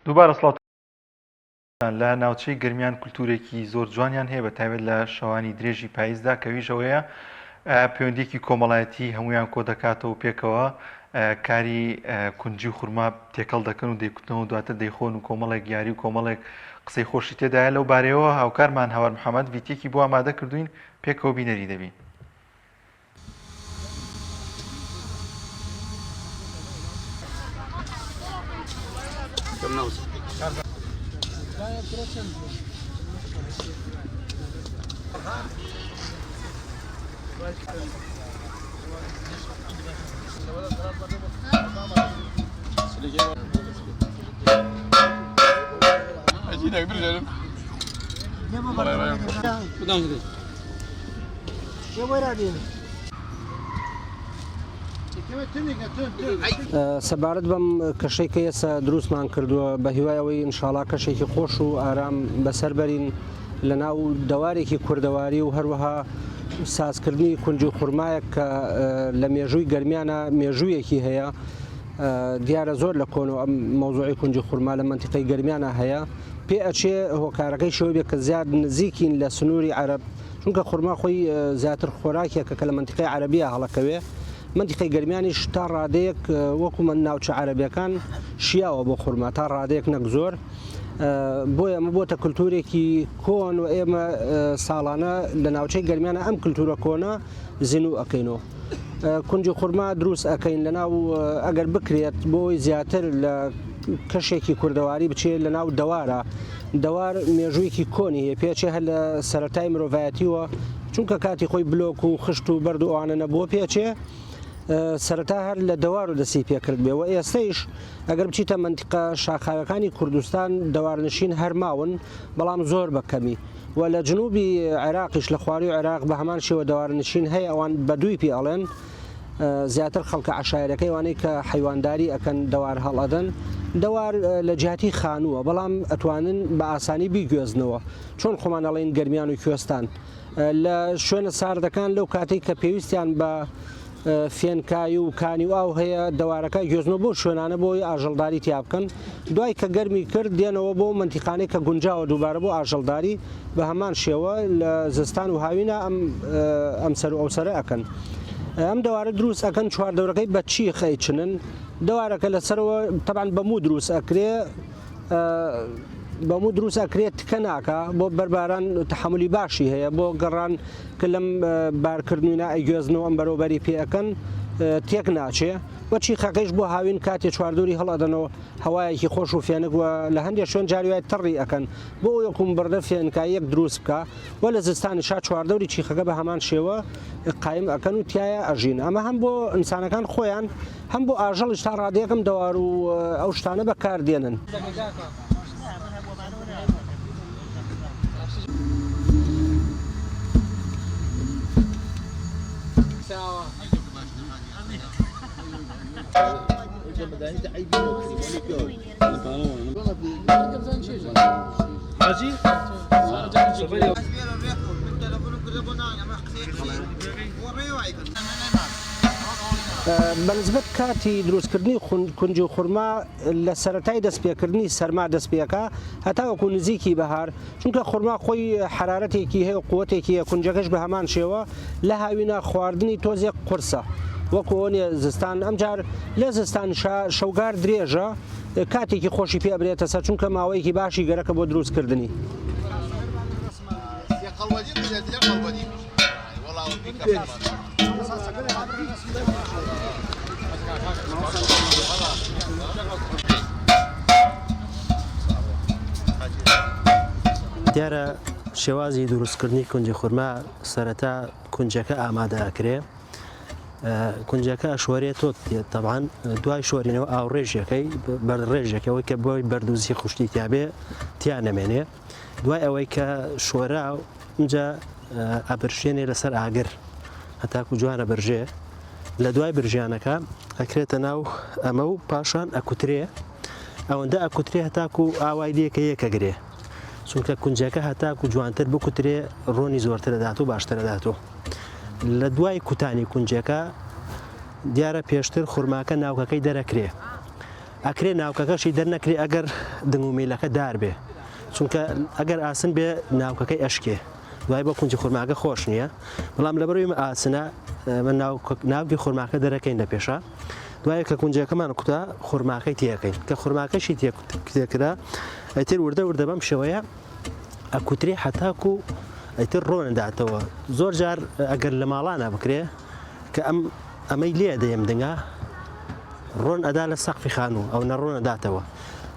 دووبارە سڵاوتان لە ناوچەی گەرمیان کولتوورێکی زۆر جوانیان هەیە بە تایبەت لە شەوانی درێژی پاییزدا کە ویش ئەوەیە پەیوەندیەکی کۆمەڵایەتی هەمویان کۆ دەکاتەوە پێکەوە کاری کونجی و خورما تێکەڵ دەکەن و دەیکوتنەوە دواتر دەیخۆن و کۆمەڵێک یاری و کۆمەڵێک قسەی خۆشی تێدایە لەو بارەیەوە هاوکارمان هاوار محەمەد ڤیتیەکی بۆ ئامادە کردوین پێکەوە بینەری دەبین. سەبارەت بەم کەشەی کە ئێستا دروستمان کردووە بە هیوای ئەوەی ئینشاڵا کەشێکی خۆش و ئارام بەسەر بەرین لە ناو دەوارێکی کوردەواری و هەروەها سازکردنی کونج و خورمایەک کە لە مێژووی گەرمیانە مێژوویەکی هەیە دیارە زۆر لە کۆن و ئەم مەوزوعی کونجی خورما لە مەنتیقەی گەرمیانە هەیە پێ ئەچێ هۆکارەکەی شەوە بێ کە زیاد نزیکین لە سنووری عەرەب چونکە خورما خۆی زیاتر خۆراکێکە کە لە مەنتیقەی عەرەبیە هەڵەکەوێ مەنتیقەی گەرمیانیش تا ڕادەیەک وەکو من ناوچە عەرەبیەکان شیاوە بۆ خورما تا ڕادەیەک نەک زۆر بۆیە ئەمە بۆتە کللتورێکی کۆن و ئێمە ساڵانە لە ناوچەی گەرمیانە ئەم کللتورە کۆنە زینوو ئەەکەینەوە. کونجی خورما دروست ئەەکەین لە ناو ئەگەر بکرێت بۆی زیاتر لە کەشێکی کوردەواری بچێت لە ناو دەوارە دەوار مێژوویەکی کۆنی هەیە پێچێ هەر لە سەرەتای مرۆڤایەتیوە چونکە کاتی خۆی بلۆک و خشت و بەرد و ئەوانە نەبووە پێچێ سەرەتا هەر لە دەوار و دەستی پێکرد بێ و ئێستەیش ئەگەر بچیتە مەنتیقە شاخاوەکانی کوردستان دەوارنشین هەر ماون بەڵام زۆر بە کەمی و لە جنوبی عێراقیش لە خواروی عێراق بە هەمان شێوە دەوارنشین هەیە ئەوان بە دووی پێ ئەڵێن زیاتر خەڵکە عەشایەرەکەی وانەی کە حەیوانداری ئەکەن دەوار هەڵئەدەن دەوار لە جیاتی خانووە بەڵام ئەتوانن بە ئاسانی بیگوێزنەوە چۆن خۆمان ئەڵێن گەرمیان و کوێستان لە شوێنە ساردەکان لەو کاتێک کە پێویستیان بە فێنکایی و کانی و ئاو هەیە دەوارەکە گوێزنەوە بۆ شوێنانە بۆی ئاژەڵداری تیا بکەن دوای کە گەرمی کرد دێنەوە بۆ مەنتیقانەی کە گونجاوە دووبارە بۆ ئاژەڵداری بە هەمان شێوە لە زستان و هاوینە ئەم ئەم سەر و ئەو سەرە ئەکەن ئەم دەوارە دروست ئەکەن چواردەورەکەی بە چیخ ئەیچنن دەوارەکە لەسەرەوە تەبعەن بە موو دروست ئەکرێ بە موو دروست ئەکرێت تکە ناکا بۆ بەرباران تەحەمولی باشی هەیە بۆ گەڕان کە لەم بارکردنوینە ئەیگوێزنەوە ئەم بەرەوبەری پێ ئەکەن تێک ناچێ وە چیخەکەیش بۆ هاوین کاتێ چواردوری هەڵئەدەنەوە هەوایەکی خۆش و فێنک و لە هەندێک شوێن جاری وای تەڕی ئەکەن بۆ ئەوەی وەکوو بڕدە فێنکاییەک دروست بکا و لە زستانیشا چواردەوری چیخەکە بە هەمان شێوە قایم ئەکەن و تیایا ئەژین ئەمە هەم بۆ ئینسانەکان خۆیان هەم بۆ ئاژەڵیش تا ڕادەیەک ئەم دەوار و ئەو شتانە بەکار دێنن. بەنسبەت کاتی دروستکردنی کونج و خورما لە سەرەتای دەستپێکردنی سەرما دەست پێکا هەتاوەکو نزیکی بەهار چونکە خورما خۆی حەرارەتێکی هەیە و قوتێکی هەیە کونجەکەش بە هەمان شێوە لە هاوینە خواردنی تۆزێک قورسە وەکو ئەوە نیە زستان ئەمجار لە زستان شەوگار درێژە. کاتێکی خۆشی پێ ئەبرێتە سەر چونکە ماوەیەکی باشی گەرەکە بۆ دروست کردنی. دیارە شێوازی دروستکردنی کونجی خورما سەرەتا کونجەکە ئامادە ئەکرێ کونجەکە ئەشۆرێ تۆ تەبان دوای شۆرینەوە ئاوڕێژەکەی بەرڕێژەکەەوەی کە بۆی بەردوزی خوشتی تیاابێ تیا نەمێنێ دوای ئەوەی کە شۆرا اینجا ئەبرشێنێ لەسەر ئاگر هەتاکو جوانە برژێ لە دوای برژیانەکە ئەکرێتە ناو ئەمە و پاشان ئەکوترێ ئەوەندە ئەکوترێ هەتاکو ئاوای لێکە یەکە گرێ چونکە کونجەکە هەتاکو جوانتر بکوترێ ڕۆنی زۆرتر ئەدات و باشتر ئەدات و لە دوای کوتانی کونجەکە دیارە پێشتر خورماکە ناوکەکەی دەرەکرێ ئەکرێ ناوکەکەشی دەرنەکرێ ئەگەر دنگ و میلەکە دار بێ چونکە ئەگەر ئاسن بێ ناوکەکەی ئەشکێ دوای بۆ کونجی خورماکە خۆش نییە بەڵام لەبەرەوەی ئمە ئاسنە من ناوکی خورماکە دەرەکەین لە پێشە دوای کە کونجەکەمان کوتا خورماکەی تێەکەین کە خورماکەشی تێکرا ئەتر وردە وردە بەم شێوەیە ئەکوترێ هەتاکو ئەتر ڕۆنەداتەوە زۆر جار ئەگەر لە ماڵانە بکرێ کە ئەم ئەمەی لێ دەیەم دنگا ڕۆن ئەدا لە سەقفی خانوو ئەو نە ڕۆن ئەداتەوە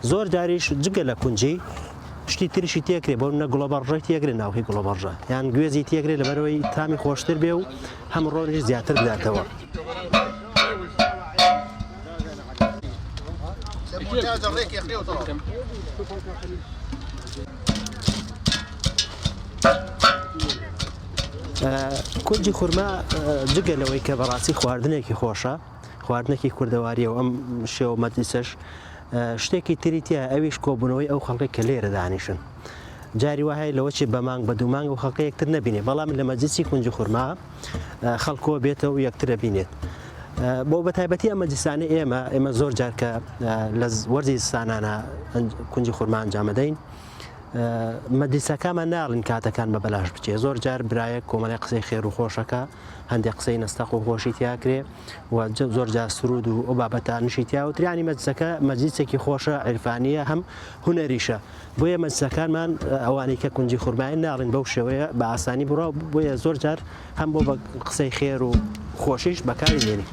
زۆر جاریش جگە لە کونجی شتی تریشی تێکرێ بۆ نە گوڵەبەڕژەی تێگرێ ناوکی گوڵەبەڕژە یان گوێزی تێگرێ لەبەرەوەی تامی خۆشتر بێ و هەم ڕۆنیش زیاتر بداتەوە. کونجی خورما جگە لەوەی کە بەڕاستی خواردنێکی خۆشە خواردنێکی کوردەواریە و ئەم شێوە مەجلیسەش شتێکی تری تیا ئەویش کۆبوونەوەی ئەو خەڵکە کە لێرە دانیشن جاری وا هەیە لەوە چێ بە مانگ بە دوو مانگ ئەو خەڵکە یەکتر نەبینێ بەڵام لە مەجلیسی کونجی خورما خەڵکۆ بێتەوە یەکترە بینێت بۆ بە تایبەتی ئەم مەجلیسانەی ئێمە ئێمە زۆر جار کە لە وەرزی زستانانە کونجی خورما ئەنجامەدەین مەجلیسەکەمان ناڵین کاتەکان بە بەلاش بچێ زۆر جار برایەک کۆمەڵی قسەی خێر و خۆشەکە هەندێک قسەی نەستەق و خۆشی تیاکرێ و زۆر جار سرود و ئەو بابەتانشی تیاوتریانی مەجلسەکە مەجلیسێکی خۆشە عیرفانیە هەم هونەریشە بۆیە مەجلسەکانمان ئەوانەی کە کونجی خورمایە ناڵین بەو شێوەیە بە ئاسانی بڕا بۆیە زۆر جار هەم بۆ بە قسەی خێر و خۆشیش بەکاری دێنین.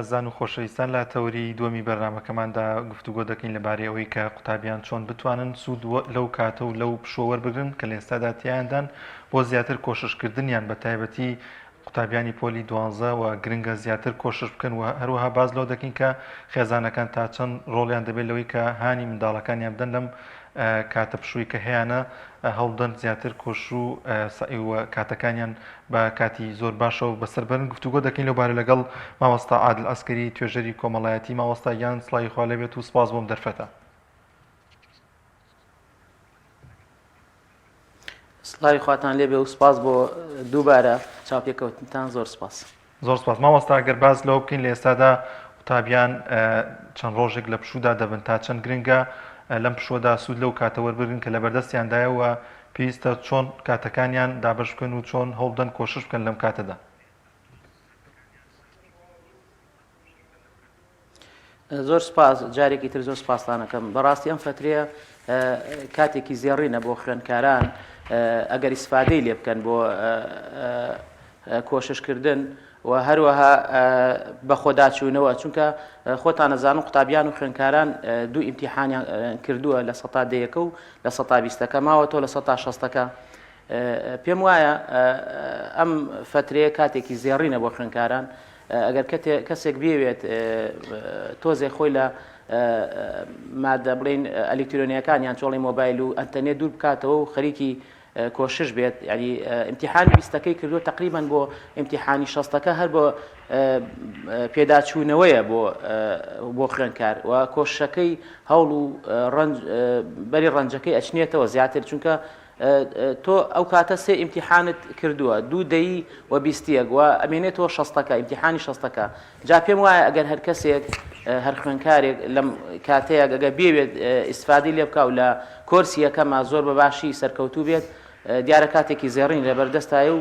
ئازیزان و خۆشەویستان لە تەوەری دووەمی بەرنامەکەماندا گفتوگۆ دەکەین لەبارەی ئەوەی کە قوتابیان چۆن بتوانن سوود لەو کاتە و لەو پشووە وەربگرن کە لە ئێستادا تیایاندان بۆ زیاتر کۆششکردنیان بە تایبەتی قوتابیانی پۆلی دوانزە و گرنگە زیاتر کۆشش بکەن و هەروەها باس لەوە دەکەین کە خێزانەکان تا چەند ڕۆڵیان دەبێت لەوەی کە هانی منداڵەکانیان بدەن لەم کاتە پشووی کە هەیانە هەوڵدەن زیاتر کۆش و سەعی و کاتەکانیان بە کاتی زۆر باشەوە بەسەر بەرن گفتوگۆ دەکەین لەو بارە لەگەڵ مامۆستا عادل عەسکەری توێژەری کۆمەڵایەتی مامۆستا گیان سڵاوی خوا لێبێت و سپاس بۆم دەرفەتە. سڵاوی خواتان لێبێ و سپاس بۆ دووبارە چاوپێکەوتنتان زۆر سپاس. زۆر سپاس مامۆستا گەر باس لەوە بکەین لە ئێستادا قوتابیان چەند ڕۆژێک لە پشوودا دەبن تا چەند گرنگە لەم پشووەدا سوود لەو کاتە وەربگرن کە لەبەردەستیاندایە و پێویستە چۆن کاتەکانیان دابەش بکەن و چۆن هەوڵبدەن کۆشش بکەن لەم کاتەدا؟ زۆر سپاس جارێکی تر زۆر سپاستانەکەم بەڕاستی ئەم فترەیە کاتێکی زێڕینە بۆ خوێندکاران ئەگەر ئیسفادەی لێ بکەن بۆ کۆششکردن و هەروەها بەخۆداچوونەوە چونکە خۆتانەزانن قوتابیان و خوێندکاران دوو ئیمتیحانیان کردووە لە سەتا دەیەکە و لە سەتا بیستەکە ماوەتەوە لە سەتا شەستەکە پێم وایە ئەم فترەیە کاتێکی زێڕینە بۆ خوێندکاران. ئەگەر کەسێک بێوێت تۆزێک خۆی لە مادە بڵین ئەلیکترۆنیەکان یان چۆڵی مۆبایل و ئەتەنێ دوور بکاتەوە و خەریکی کۆشش بێت یعنی ئیمتیحانی بیستەکەی کردووە تقریبان بۆ ئیمتیحانی شەستەکە هەر بۆ پێداچوونەوەیە بۆ بۆ خوێنکار و کۆششەکەی هەوڵ و ڕەنج بەری ڕەنجەکەی ئەچنێتەوە زیاتر چونکە تۆ ئەو کاتە سێ ئیمتیحانت کردووە دوو دەیی و بیستیەک و ئەمێنێتەوە شەستەکە ئیمتیحانی شەستەکە جا پێم وایە ئەگەر هەر کەسێک هەر خوێنکارێک لەم کاتەیە ئەگەر بێوێت ئیسفادەی لێ بکا و لە کۆرسی یەکەما زۆر بە باشی سەرکەوتوو بێت دیارە کاتێکی زێڕین لەبەردەستایە و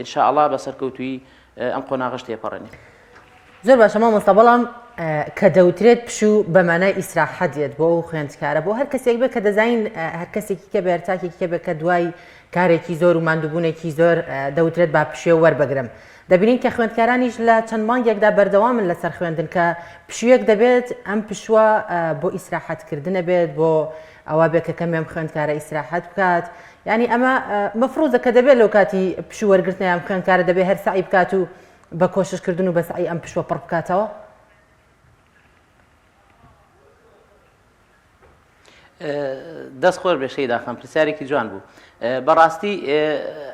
ان شاء اللە بە سەرکەوتوویی ئەم قۆناغەش تێپەڕێنێ. زۆر باشە مامۆستا بەڵام کە دەوترێت پشوو بە مانای ئیسراحەت دێت بۆ ئەو خوێندکارە بۆ هەر کەسێک بێت کە دەزانین هەر کەسێکی کە بێت تاکێکی کە بێت کە دوای کارێکی زۆر و ماندووبوونێکی زۆر دەوترێت با پشێو وەربگرم دەبینین کە خوێندکارانیش لە چەند مانگێکدا بەردەوامن لەسەر خوێندن کە پشوویەک دەبێت ئەم پشووە بۆ ئیسراحەتکردنە بێت بۆ ئەوە بێت کە کەمێم خوێندکارە ئیسراحەت بکات یعنی ئەمە مەفروزە کە دەبێت لەو کاتی پشوو وەرگرتنە ئەم خوێندکارە دەبێت هەر سەعی بکات و بە کۆششکردن و بە سەعی ئەم پشووە پڕ بکاتەوە؟ دەست خۆش بێ شەیدا خان پرسیارێکی جوان بوو بەڕاستی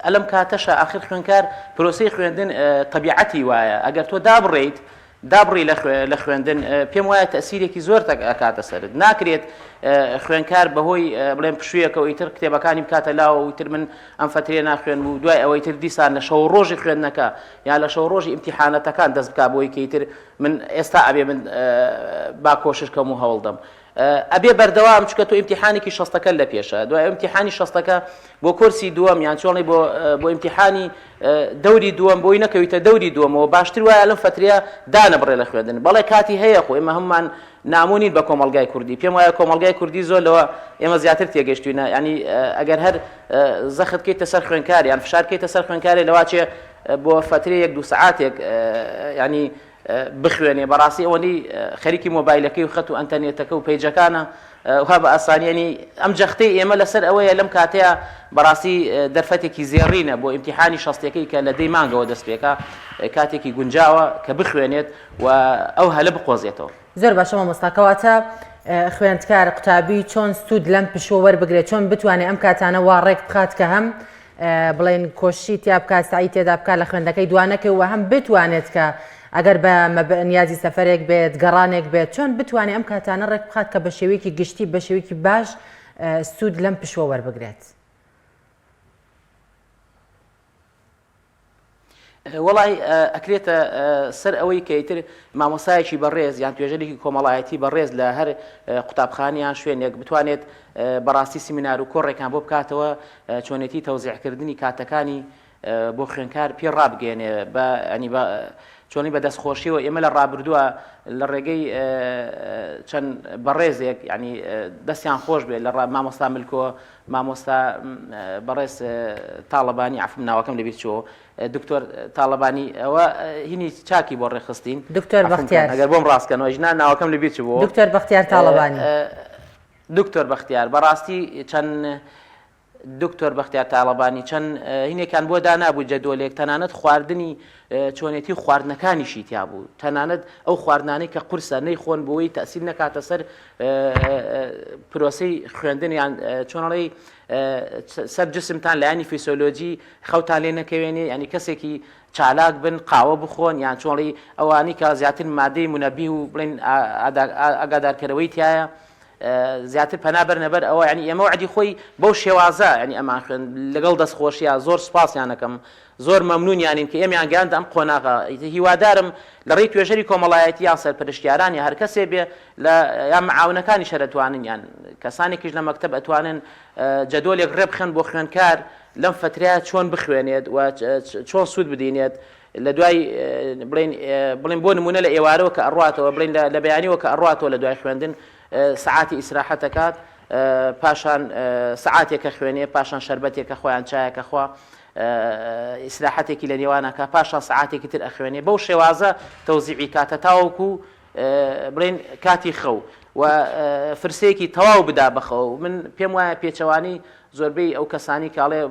ئەلم کاتەشە ئاخر خوێنکار پرۆسی خوێندن تەبیعەتی وایە ئەگەر تۆ دابڕیت دابڕی لە خوێندن پێم وایە تەسیرێکی زۆر ئەکاتە سەرت ناکرێت خوێنکار بەهۆی بڵێن پشوویەکەوە ئیتر کتێبەکانی بکاتە لاوە و ئیتر من ئەم فترێ ناخوێن و دوای ئەوەی تر دیسان لە شەو ڕۆژی خوێندنەکە یا لە شەو ڕۆژی ئیمتیحانەتەکان دەست بک بۆی کە ئیتر من ئێستا ئەبێ من با کۆشش کەم و هەوڵدەم ئەبێ بەردەوام چونکە تۆ ئیمتیحانێکی شەستەکە لە پێشە دوای ئیمتیحانی شەستەکە بۆ کۆرسی دووەم یان چۆڵی بۆ بۆ ئیمتیحانی دەوری دووەم بۆی نەکەویتە دەوری دووەمەوە باشتر وایە لەم فترەیە دانەبڕێ لە خوێندن بەڵێ کاتی هەیە خۆ ئێمە هەمومان نامۆ نین بە کۆمەڵگای کوردی پێم وایە کۆمەڵگای کوردی زۆر لەوە ئێمە زیاتر تێگەشتوینە ینی ئەگەر هەر زەخت کەیتە سەر خوێنکار یان فشار کەیتە سەر خوێنکارێ لەواچێ بۆ فترەیەک دوو سعاتێک ینی بخوێنێ بەڕاستی ئەوەندەی خەریکی مۆبایلەکەی و خەت و ئەنتەرنێتەکە و پەیجەکانە وا بە ئاسانی ینی ئەم جەختەی ئێمە لەسەر ئەوەیە لەم کاتەیە بەڕاستی دەرفەتێکی زێڕینە بۆ ئیمتیحانی شەستەکەی کە لە دەی مانگەوە دەست پێکا کاتێکی گونجاوە کە بخوێنێت و ئەو هەلە بقۆزێتەوە. زۆر باشە مامۆستا کەواتە خوێندکار قوتابی چۆن سوود لەم پشووە وەربگرێت چۆن بتوانێت ئەم کاتانە وا ڕێک بخات کە هەم بڵێن کۆششی تیا بکات سەعی تێدا بکات لە خوێندەکەی دوا نەکەوێت و هەم بتوانێت کە ئەگەر بە نیازی سەفەرێک بێت گەڕانێک بێت چۆن بتوانێت ئەم کاتانە ڕێک بخات کە بە شێوەیەکی گشتی بە شێوەیەکی باش سوود لەم پشووە وەربگرێت. وەڵای ئەکرێتە سەر ئەوەی کە ئیتر مامۆستایەکی بەڕێز یان توێژەرێکی کۆمەڵایەتی بەڕێز لە هەر قوتابخانە یان شوێنێک بتوانێت بەڕاستی سیمینار و کۆڕێکان بۆ بکاتەوە چۆنێتی تەوزیعکردنی کاتەکانی بۆ خوێنکار پێ ڕابگەێنێ بە ئەنی بە چۆنی بە دەستخۆشیەوە ئێمە لە ڕابردووە لە ڕێگەی چەند بەڕێزێک ینی دەستیان خۆش بێت لە مامۆستا ملکۆ مامۆستا بەڕێز تاڵەبانی عەفوم ناوەکەم لەبیر چووەوە دکتۆر تاڵەبانی ئەوە هینی چاکی بۆ ڕێکخستین دکتۆر بەختیار ئەگەر بۆم ڕاستکەنەوە ژنا ناوەکەم لەبیر چووەوە دکتۆر بەختیار تاڵەبانی دکتۆر بەختیار بەڕاستی چەند دکتۆر بەختیار تاڵەبانی چەند هینێکان بۆ دانابوو جەدۆلێک تەنانەت خواردنی چۆنێتی خواردنەکانیشی تیا بوو تەنانەت ئەو خواردنانەی کە قورسە نەیخۆن بۆی تەسیل نەکاتە سەر پرۆسەی خوێندن یان چۆنەڵی سەر جسمتان لایەنی فیسۆلۆجی خەوتان لێ نەکەوێنێ ینی کەسێکی چالاک بن قاوە بخۆن یان چۆڵی ئەوانی کە زیاتر مادەی منەبی و بڵێن ئاگادارکەرەوەی تایە زیاتر پەنا بەرنە بەر ئەوە ینی ئێمە وعدی خۆی بەو شێوازە ینی ئەمان خوێن لەگەڵ دەستخۆشیە زۆر سپاسیانەکەم زۆر مەمنونیانین کە ئێمەیان گەیاندە ئەم قۆناغە، هیوادارم لە ڕێی توێژەری کۆمەڵایەتی یان سەرپەرشتیاران یا هەرکەسێ بێ لە یان معاونەکانیش هەر ئەتوانن یان کەسانێکیش لە مەکتەب ئەتوانن جەدۆلێک ڕێبخەن بۆ خوێندکار لەم فەترەیە چۆن بخوێنێت و چۆن سوود بدینێت لە دوای بڵێن بڵێن بۆ نمونە لە ئێوارەوە کە ئەڕاتەوە بڵێن لە بەیانیەوە کە ئەڕاتەوە لە دوای خوێندن سەعاتی ئیسراحەت ئەکات پاشان سەعاتێک کە خوێنێ پاشان شەربەتێک کە خۆیان چایەکە خوا ئیسراحەتێکی لە نێوانەکە پاشان سەعاتێکی تر ئەخوێنێ بەو شێوازە تەوزیعی کاتە تاوەکو بڵێن کاتی خەو و فرسەیەکی تەواو بدا بەخەو من پێم وایە پێچەوانی زۆربەی ئەو کەسانی کە ئەڵێ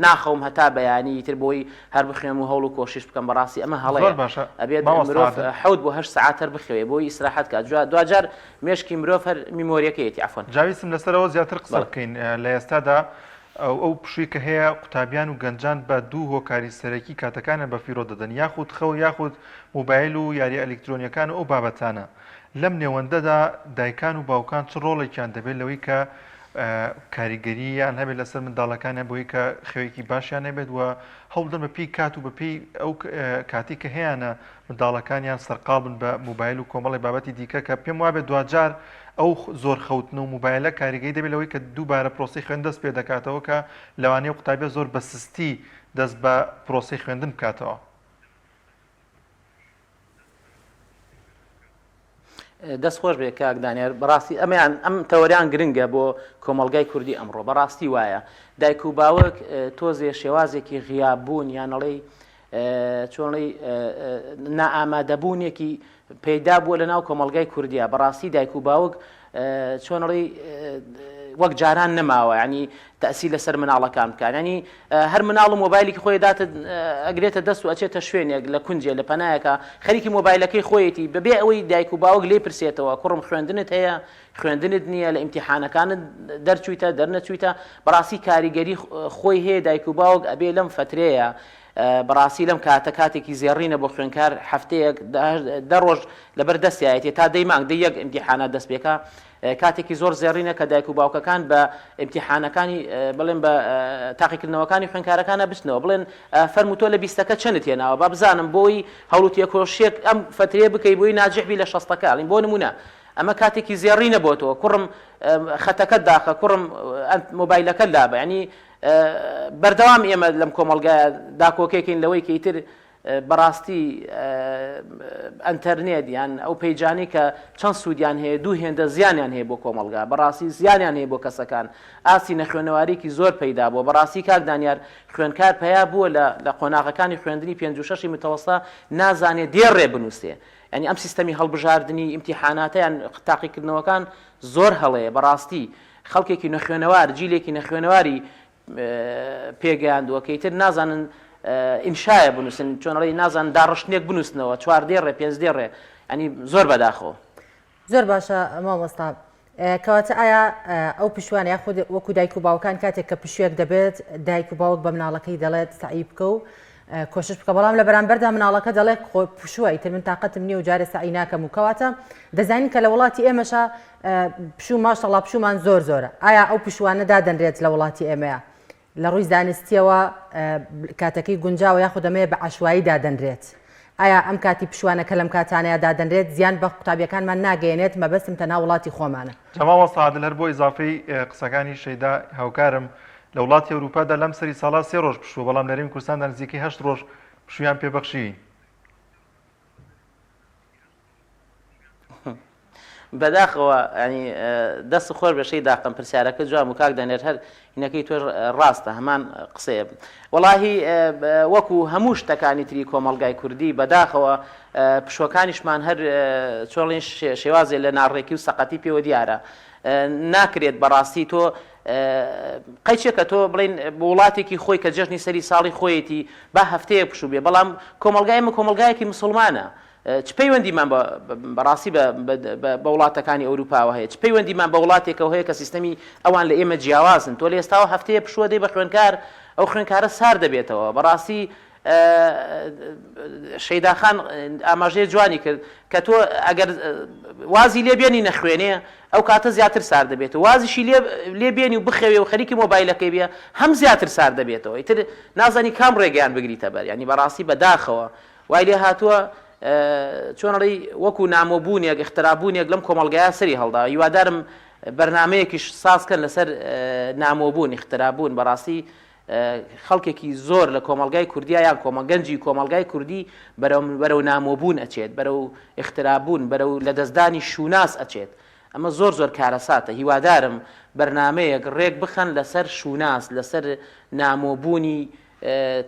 ناخەوم هەتا بەیانی ئیتر بۆی هەر بخوێم و هەوڵ و کۆشش بکەم بەڕاستی ئەمە هەڵەیە زۆر باشە ئەبێت مامۆستا مرۆڤ عادل. حەوت بۆ هەشت سەعات هەر بخەوێ بۆی ئیسراحەت کات جا دواجار مێشکی مرۆڤ هەر memory یەکەیەتی عەفوەن. جا ویستم لەسەرەوە زیاتر قسە بەڵێ. بکەین لە ئێستادا ئەو ئەو پشووی کە هەیە قوتابیان و گەنجان بە دوو هۆکاری سەرەکی کاتەکانیان بەفیڕۆ دەدەن یاخود خەو یاخود مۆبایل و یاریە ئەلیکترۆنیەکان و ئەو بابەتانە لەم نێوەندەدا دایکان و باوکان چ ڕۆڵێکیان دەبێت لەوەی کە کاریگەرییان هەبێت لەسەر منداڵەکانیان بۆی کە خەوێکی باشیان هەبێت و هەوڵدەن بە پێی کات و بە پێی ئەو کاتی کە هەیانە منداڵەکانیان سەرقاڵ بن بە موبایل و کۆمەڵی بابەتی دیکە کە پێم وابێت دواجار ئەو زۆر خەوتن و موبایلە کاریگەری دەبێت لەوەی کە دووبارە پرۆسی خوێند دەست پێ دەکاتەوە کە لەوانەیە قوتابیە زۆر بە سستی دەست بە پرۆسی خوێندن بکاتەوە. دەست خۆش بێ کاک دانیار بەڕاستی ئەمەیان ئەم تەوەریان گرنگە بۆ کۆمەڵگای کوردی ئەمڕۆ بەڕاستی وایە دایک و باوک تۆزێ شێوازێکی غیاب بوون یانەڵێی چۆنڵی نائامادەبوونێکی پەیدا بووە لە ناو کۆمەڵگای کوردیا بەڕاستی دایک و باوک چۆنڵی وەک جاران نەماوە ینی تەئسیر لەسەر مناڵەکان بکات ینی هەر مناڵ و مۆبایلێکی خۆی داتە ئەگرێتە دەست و ئەچێتە شوێنێک لە کونجێ لە پەنایەکە خەریکی مۆبایلەکەی خۆیەتی بەبێ ئەوەی دایک و باوک لێی پرسێتەوە کوڕم خوێندنت هەیە خوێندنت نییە لە ئیمتیحانەکانت دەرچوویتە دەرنەچوویتە بەڕاستی کاریگەری خۆی هەیە دایک و باوک ئەبێ لەم فترەیە بەڕاستی لەم کاتە کاتێکی زێڕینە بۆ خوێنکار هەفتەیەک دە ڕۆژ لەبەر دەستایەتی تا دەی مانگ دەی یەک ئیمتیحانات دەست پێکا کاتێکی زۆر زێڕینە کە دایک و باوکەکان بە ئیمتیحانەکانی بڵێن بە تاقیکردنەوەکانی خوێنکارەکانە بچنەوە بڵێن فەرموو تۆ لە بیستەکە چەنت هێناوە با بزانم بۆی هەوڵ و تێکۆشێک ئەم فترەیە بکەی بۆی ناجح بی لە شەستەکە ئەڵین بۆ نمونە ئەمە کاتێکی زێڕینە بۆ تۆ کوڕم خەتەکەت داخە کوڕم مۆبایلەکەت لابە ینی بەردەوام ئێمە لەم کۆمەڵگایە داکۆکێکین لەوەی کە ئیتر بەڕاستی ئەنتەرنێت یان ئەو پەیجانەی کە چەند سوودیان هەیە دوو هێندە زیانیان هەیە بۆ کۆمەڵگا بەڕاستی زیانیان هەیە بۆ کەسەکان ئاستی نەخوێنەواریکی زۆر پەیدا بووە بەڕاستی کاک دانیار خوێنکار پەیا بووە لە لە قۆناغەکانی خوێندنی پێنج و شەشی متەوەستە نازانێ دێڕێ بنووسێ یعنی ئەم سیستەمی هەڵبژاردنی ئیمتیحاناتە یان تاقیکردنەوەکان زۆر هەڵەیە بەڕاستی خەڵکێکی نەخوێنەوار جیلێکی نەخوێنەواری پێگەیاندووە کە ئیتر نازانن ئینشایە بنووسن چۆن ئەڵێی نازانن داڕشتنێک بنووسنەوە چوار دێڕێ پێنج دێڕێ ئەنی زۆر بەداخەوە. زۆر باشە مامۆستا کەواتە ئایا ئەو پشوانە یاخود وەکو دایک و باوکان کاتێک کە پشوێک دەبێت دایک و باوک بە مناڵەکەی دەڵێت سەعی بکە و کۆشش بکە بەڵام لە بەرامبەردا مناڵەکە دەڵێت خۆ پشووە ئیتر من تاقەتم نییە و جارێ سەعی ناکەم و کەواتە دەزانین کە لە وڵاتی ئێمەشە پشوو ماشەڵا پشوومان زۆر زۆرە ئایا ئەو پشووانە دادەنرێت لە وڵاتی ئێمەیە لە ڕووی زانستیەوە کاتەکەی گونجاوە یاخود ئەمەیە بە عشوایی دادەنرێت ئایا ئەم کاتی پشوانە کە لەم کاتانەیە دادەنرێت زیان بە قوتابیەکانمان ناگەیەنێت مەبەستم تەنها وڵاتی خۆمانە. جا مامۆستا عادل هەر بۆ ئیزافەی قسەکانی شەیدا هاوکارم لە وڵاتی ئەوروپادا لەم سەری ساڵا سێ ڕۆژ پشووە بەڵام لە هەرێمی کوردستاندا نزیکەی هەشت ڕۆژ پشوویان پێ بەخشیوین. بەداخەوە ینی دەست خۆش بە شەی داقم پرسیارەکە جوان و کاک دەنێر هەر هینەکەی تۆش ڕاستە هەمان قسەیە وەڵاهی وەکو هەموو شتەکانی تری کۆمەڵگای کوردی بەداخەوە پشوەکانیشمان هەر چۆڵین شێوازێ لە ناڕێکی و سەقەتی پێوە دیارە ناکرێت بەڕاستی تۆ قەیچێکە تۆ بڵین بۆ وڵاتێکی خۆی کە جەژنی سەری ساڵی خۆیەتی با هەفتەیە پشوو بێ بەڵام کۆمەڵگای ئێمە کۆمەڵگایەکی مسلمانە چ پەیوەندیمان بە بەڕاستی بە بە وڵاتەکانی ئەوروپاوە هەیە چ پەیوەندیمان بە وڵاتێکەوە هەیە کە سیستەمی ئەوان لە ئێمە جیاوازن تۆ لە ئێستاوە هەفتەیە پشووە دەی بە خوێندکار ئەو خوێندکارە سار دەبێتەوە بەڕاستی شەیداخان ئاماژەیە جوانی کرد کە تۆ ئەگەر وازی لێ بێنی نەخوێنێ ئەو کاتە زیاتر سار دەبێتەوە وازیشی لێ لێ بێنی و بخەوێ و خەریکی مۆبایلەکەی بێ هەم زیاتر سار دەبێتەوە ئیتر نازانی کام ڕێگەیان بگریتە بەر ینی بەڕاستی بەداخەوە وای لێ هاتووە چۆن ئەڵێی وەکو نامۆبوونێک ئیخترابوونێک لەم کۆمەڵگایە سەری هەڵدا هیوادارم بەرنامەیەکیش ساز کەن لەسەر نامۆبوون ئیخترابوون بەڕاستی خەڵکێکی زۆر لە کۆمەڵگای کوردیا یان کۆمە گەنجی کۆمەڵگای کوردی بەرەو بەرەو نامۆبوون ئەچێت بەرەو ئیخترابوون بەرەو لەدەستدانی شوناس ئەچێت ئەمە زۆر زۆر کارەساتە هیوادارم بەرنامەیەک ڕێک بخەن لەسەر شوناس لەسەر نامۆبوونی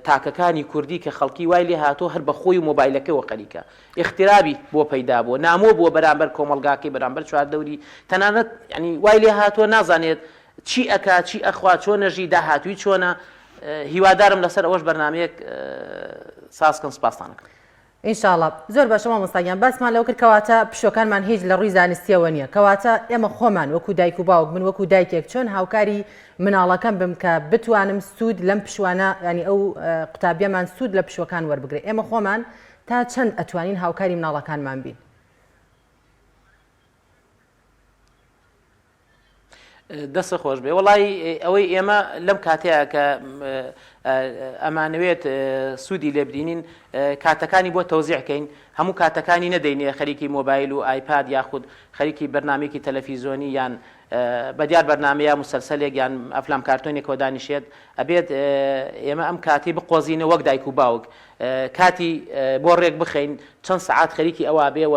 تاکەکانی کوردی کە خەڵکی وای لێ هاتووە هەر بە خۆی و مۆبایلەکەیەوە خەریکە ئیغتیرابی بۆ پەیدا بووە نامۆ بووە بەرامبەر کۆمەڵگاکەی بەرامبەر چواردەوری تەنانەت یانی وای لێ هاتووە نازانێت. چی ئەکا چی ئەخوا چۆنە ژی داهاتووی چۆنە هیوادارم لەسەر ئەوەش بەرنامەیەک سازکەن سپاستان ئەکەم. ان شاء اللە زۆر باشە مامۆستا گیان باسمان لەوە کرد کەواتە پشوەکانمان هیچ لە ڕووی زانستیەوە نییە کەواتە ئێمە خۆمان وەکو دایک و باوک من وەکو دایکێک چۆن هاوکاری مناڵەکەم بم کە بتوانم سوود لەم پشوانە ینی ئەو قوتابیەمان سوود لە پشوەکان وەربگرێ ئێمە خۆمان تا چەند ئەتوانین هاوکاری مناڵەکانمان بین؟ دەست خۆش بێ وڵی ئەوەی ئێمە لەم کاتەیە کە ئەمانەوێت سوودی لێبدینین کاتەکانی بۆ تەوزیعکەین هەموو کاتەکانی نەدەینێ خەریکی مۆبایل و ئایپاد یاخود خەریکی بەرنمێکی تەلەفیزۆنی یان بەدیار بەرنامەیە مسلسلێک یان ئەفلام کارتۆنێکەوە دانیشێت ئەبێت ئێمە ئەم کاتی بقۆزینە وەک دایک و باوک کاتی بۆ ڕێک بخەین چەند سەعات خەریکی ئەوە بێ و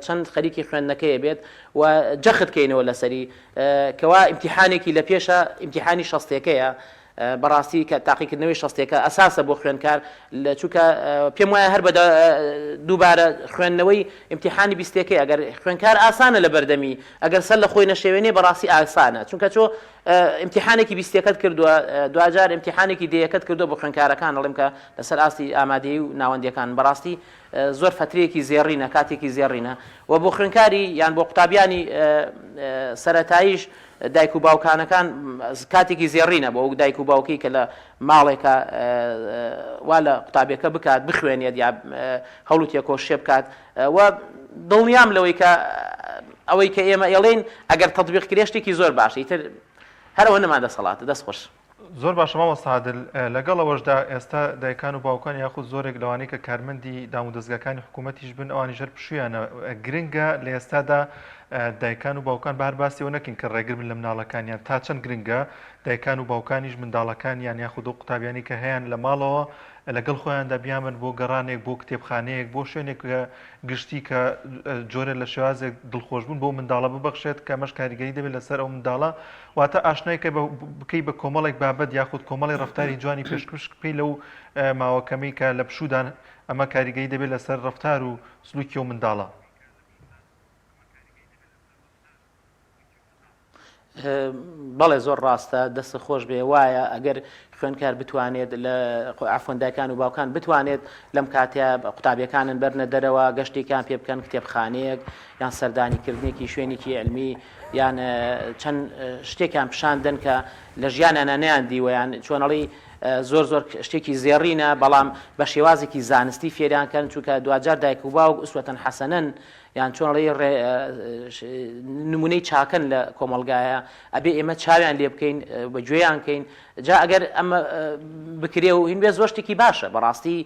چەند خەریکی خوێندنەکەی بێت و جەخت کەینەوە لەسەری کەوا ئیمتیحانێکی لە پێشە ئیمتیحانی شەستێکەیە بەڕاستی کە تاقیکردنەوەی شەستێکە ئەساسە بۆ خوێندکار لە چووکە پێم وایە هەر بە دووبارە خوێندنەوەی ئیمتیحانی بیستێکەی ئەگەر خوێندکار ئاسانە لە بەردەمی ئەگەر سەر لە خۆی نەشێوێنێ بەڕاستی ئاسانە چونکە چۆ ئیمتیحانێکی بیستیەکەت کردووە دواجار ئیمتیحانێکی دەیەکەت کردووە بۆ خوێندکارەکان ئەڵێم کە لەسەر ئاستی ئامادەیی و ناوەندیەکان بەڕاستی زۆر فەترەیەکی زێڕینە کاتێکی زێڕینە و بۆ خوێندکاری یان بۆ قوتابیانی سەرەتاییش دایک و باوکانەکان کاتێکی زێڕینە بۆ دایک و باوکی کە لە ماڵێکە وا لە قوتابیەکە بکات بخوێنێت یا هەوڵ و تێکۆشێ بکات و دڵنیام لەوەی کە ئەوەی کە ئێمە ئێڵێین ئەگەر تەتبیق کرێ شتێکی زۆر باشە ئیتر هەر ئەوە نەما دەسەڵاتە دەست خۆش. زۆر باشە مامۆستا عادل، لەگەڵ ئەوەشدا ئێستا دایکان و باوکان یاخود زۆرێک لەوانەی کە کارمەندی دامودەزگاکانی حکوومەتیش بن ئەوانیش هەر پشوویانە گرنگە لە ئێستادا دایکان و باوکان بە هەر باسی ئەوە نەکەین کە ڕێگر بن لە مناڵەکانیان تا چەند گرنگە دایکان و باوکانیش منداڵەکانیان یاخود ئەو قوتابیانی کە هەیان لە ماڵەوە لەگەڵ خۆیاندا بیانبەن بۆ گەڕانێک، بۆ کتێبخانەیەک، بۆ شوێنێک گشتی کە جۆرە لە شێوازێک دڵخۆشبوون بۆ منداڵە ببەخشێت کە ئەمەش کاریگەری دەبێت لەسەر ئەو منداڵە واتە ئاشنای کە بکەی بە کۆمەڵێک بابەت یاخود کۆمەڵی ڕەفتاری جوانی پێشکەش بکەی لەو ماوە کەمەی کە لە پشوودان ئەمە کاریگەری دەبێت لەسەر ڕەفتار و سلوکی ئەو منداڵە. بەڵێ زۆر ڕاستە دەست خۆش بێ وایە ئەگەر خوێنکار بتوانێت لە عفوەن دایکان و باوکان بتوانێت لەم کاتە قوتابیەکانن بەرنە دەرەوە گەشتێکیان پێ بکەن کتێبخانەیەک یان سەردانی کردنێکی شوێنێکی علمی یان چەند شتێکیان پیشان دەن کە لە ژیانیانە نەیان دیوە یان چۆنەڵی زۆر زۆر شتێکی زێڕینە بەڵام بە شێوازێکی زانستی فێریان کەن چونکە دواجار دایک و باوک ئوسوەتەن حەسەنەن یان چۆن ئەڵێی ڕێ نمونەی چاکەن لە کۆمەڵگایە ئەبێ ئێمە چاویان لێ بکەین بە گوێیان کەین جا ئەگەر ئەمە بکرێ و هین بێ زۆر شتێکی باشە بەڕاستی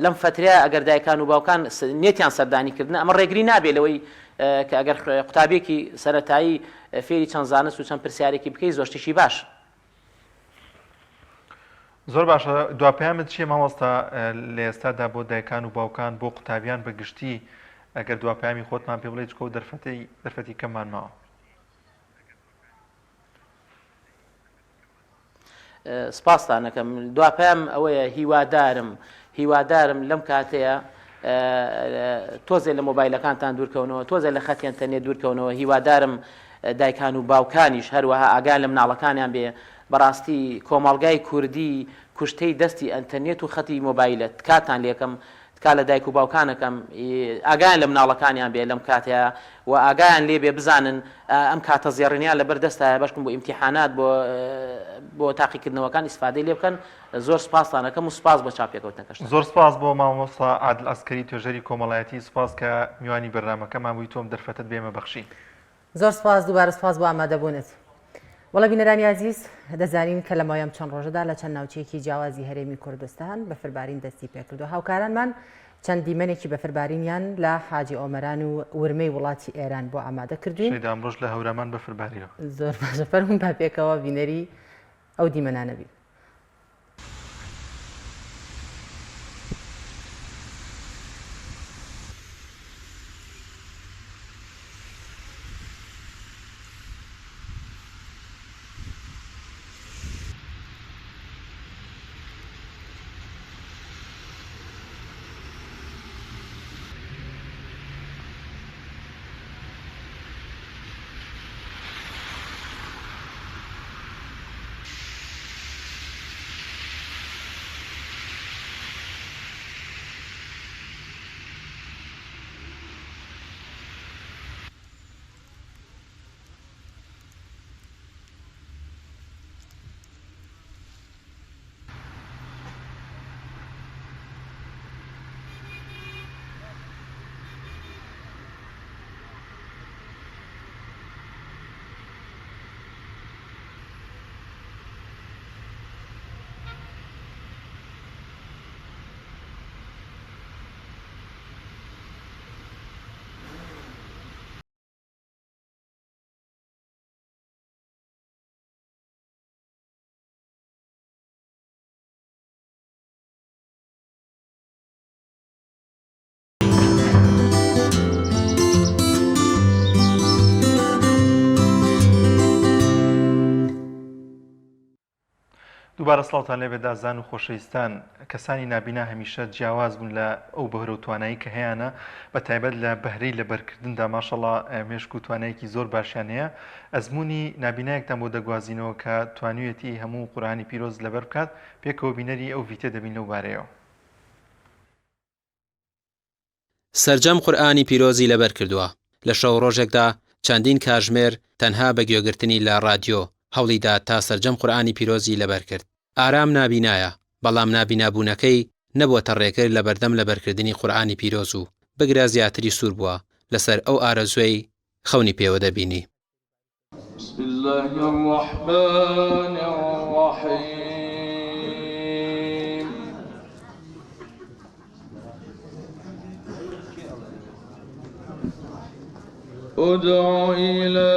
لەم فترەیە ئەگەر دایکان و باوکان نێتیان سەردانی کردن ئەمە ڕێگری نابێ لەوەی کە ئەگەر قوتابیەکی سەتایی فێری چەند زانست و چەند پرسیارێکی بکەی زۆر شتێکی باش. زۆر باشە دوا پەیامت چییە مامۆستا لە ئێستادا بۆ دایکان و باوکان بۆ قوتابیان بە گشتی ئەگەر دوا پەیامی خۆتمان پێ بڵێ چکە و دەرفەتی دەرفەتی کەممان ماوە. سپاستان ئەکەم دوا پەیام ئەوەیە هیوادارم هیوادارم لەم کاتەیە تۆزێ لە مۆبایلەکانتان دوورکەونەوە تۆزێ لە خەتی ئەنتەرنێت دوورکەونەوە هیوادارم دایکان و باوکانیش هەروەها ئاگایان لە مناڵەکانیان بێ بەڕاستی کۆمەڵگای کوردی کوشتەی دەستی ئەنتەرنێت و خەتی مۆبایلە تکاتان لێکەم تکا لە دایک و باوکان ئەکەم ئاگایان لە مناڵەکانیان بێ لەم کاتەیا و ئاگایان لێ بێ بزانن ئەم کاتە زێڕینەیان لەبەر دەستایە بەشکم بۆ ئیمتیحانات بۆ بۆ تاقیکردنەوەکان ئیسفادەی لێ بکەن زۆر سپاستان ئەکەم و سپاس بۆ چاوپێکەوتنەکەشتان. زۆر سپاس بۆ مامۆستا عادل عەسکەری توێژەری کۆمەڵایەتی سپاس کە میوانی بەرنامەکەمان بووی تۆ ئەم دەرفەتەت بە ئێمە بەخشی. زۆر سپاس دووبارە سپاس بۆ ئامادەبوونت. بەڵێ بینەرانی ئازیز دەزانین کە لە ماوەی ئەم چەند ڕۆژەدا لە چەند ناوچەیەکی جیاوازی هەرێمی کوردستان بەفربارین دەستی پێکردو هاوکارانمان چەند دیمەنێکی بەفربارینیان لە حاجی ئۆمەران و ورمەی وڵاتی ئێران بۆ ئامادە کردوین. شەیدا ئەمڕۆش لە هەورامان بەفر باریوە. زۆر باشە فەرموون با پێکەوە بینەری ئەو دیمەنانە بین. دووبارە سڵاوتان لێبێت ئازیزان و خۆشەویستان، کەسانی نابینا هەمیشە جیاواز بوون لە ئەو بەهرە و توانایی کە هەیانە بە تایبەت لە بەهرەی لەبەرکردندا ماشەڵا مێشک و توانایەکی زۆر باشیان هەیە ئەزموونی نابینایەکتان بۆ دەگوازینەوە کە توانیویەتی هەموو قورئانی پیرۆز لەبەر بکات پێکەوە بینەری ئەو ڤیتە دەبین لەو بارەیەوە. سەرجەم قورئانی پیرۆزی لەبەر کردووە، لە شەو ڕۆژێکدا چەندین کاژمێر تەنها بە گوێگرتنی لە ڕادیۆ هەوڵیدا تا سەرجەم قورئانی پیرۆزی لەبەر کرد. ئارام نابینایە، بەڵام نابینابوونەکەی نەبووەتە ڕێگر لەبەردەم لەبەرکردنی قورئانی پیرۆز و بگرە زیاتری سوور بووە لەسەر ئەو ئارەزووەی خەونی پێوە دەبینی. بسم اللە الرحمن الرحیم. ادع إلى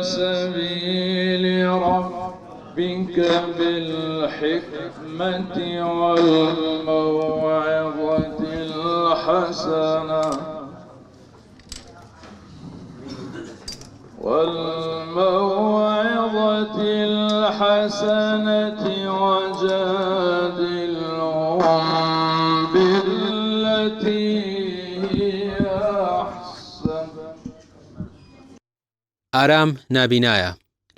سبيل ربك بالحكمة والموعظة الحسنة والموعظة الحسنة وجادلهم بالتي هي أحسن. ئارام نابینایە،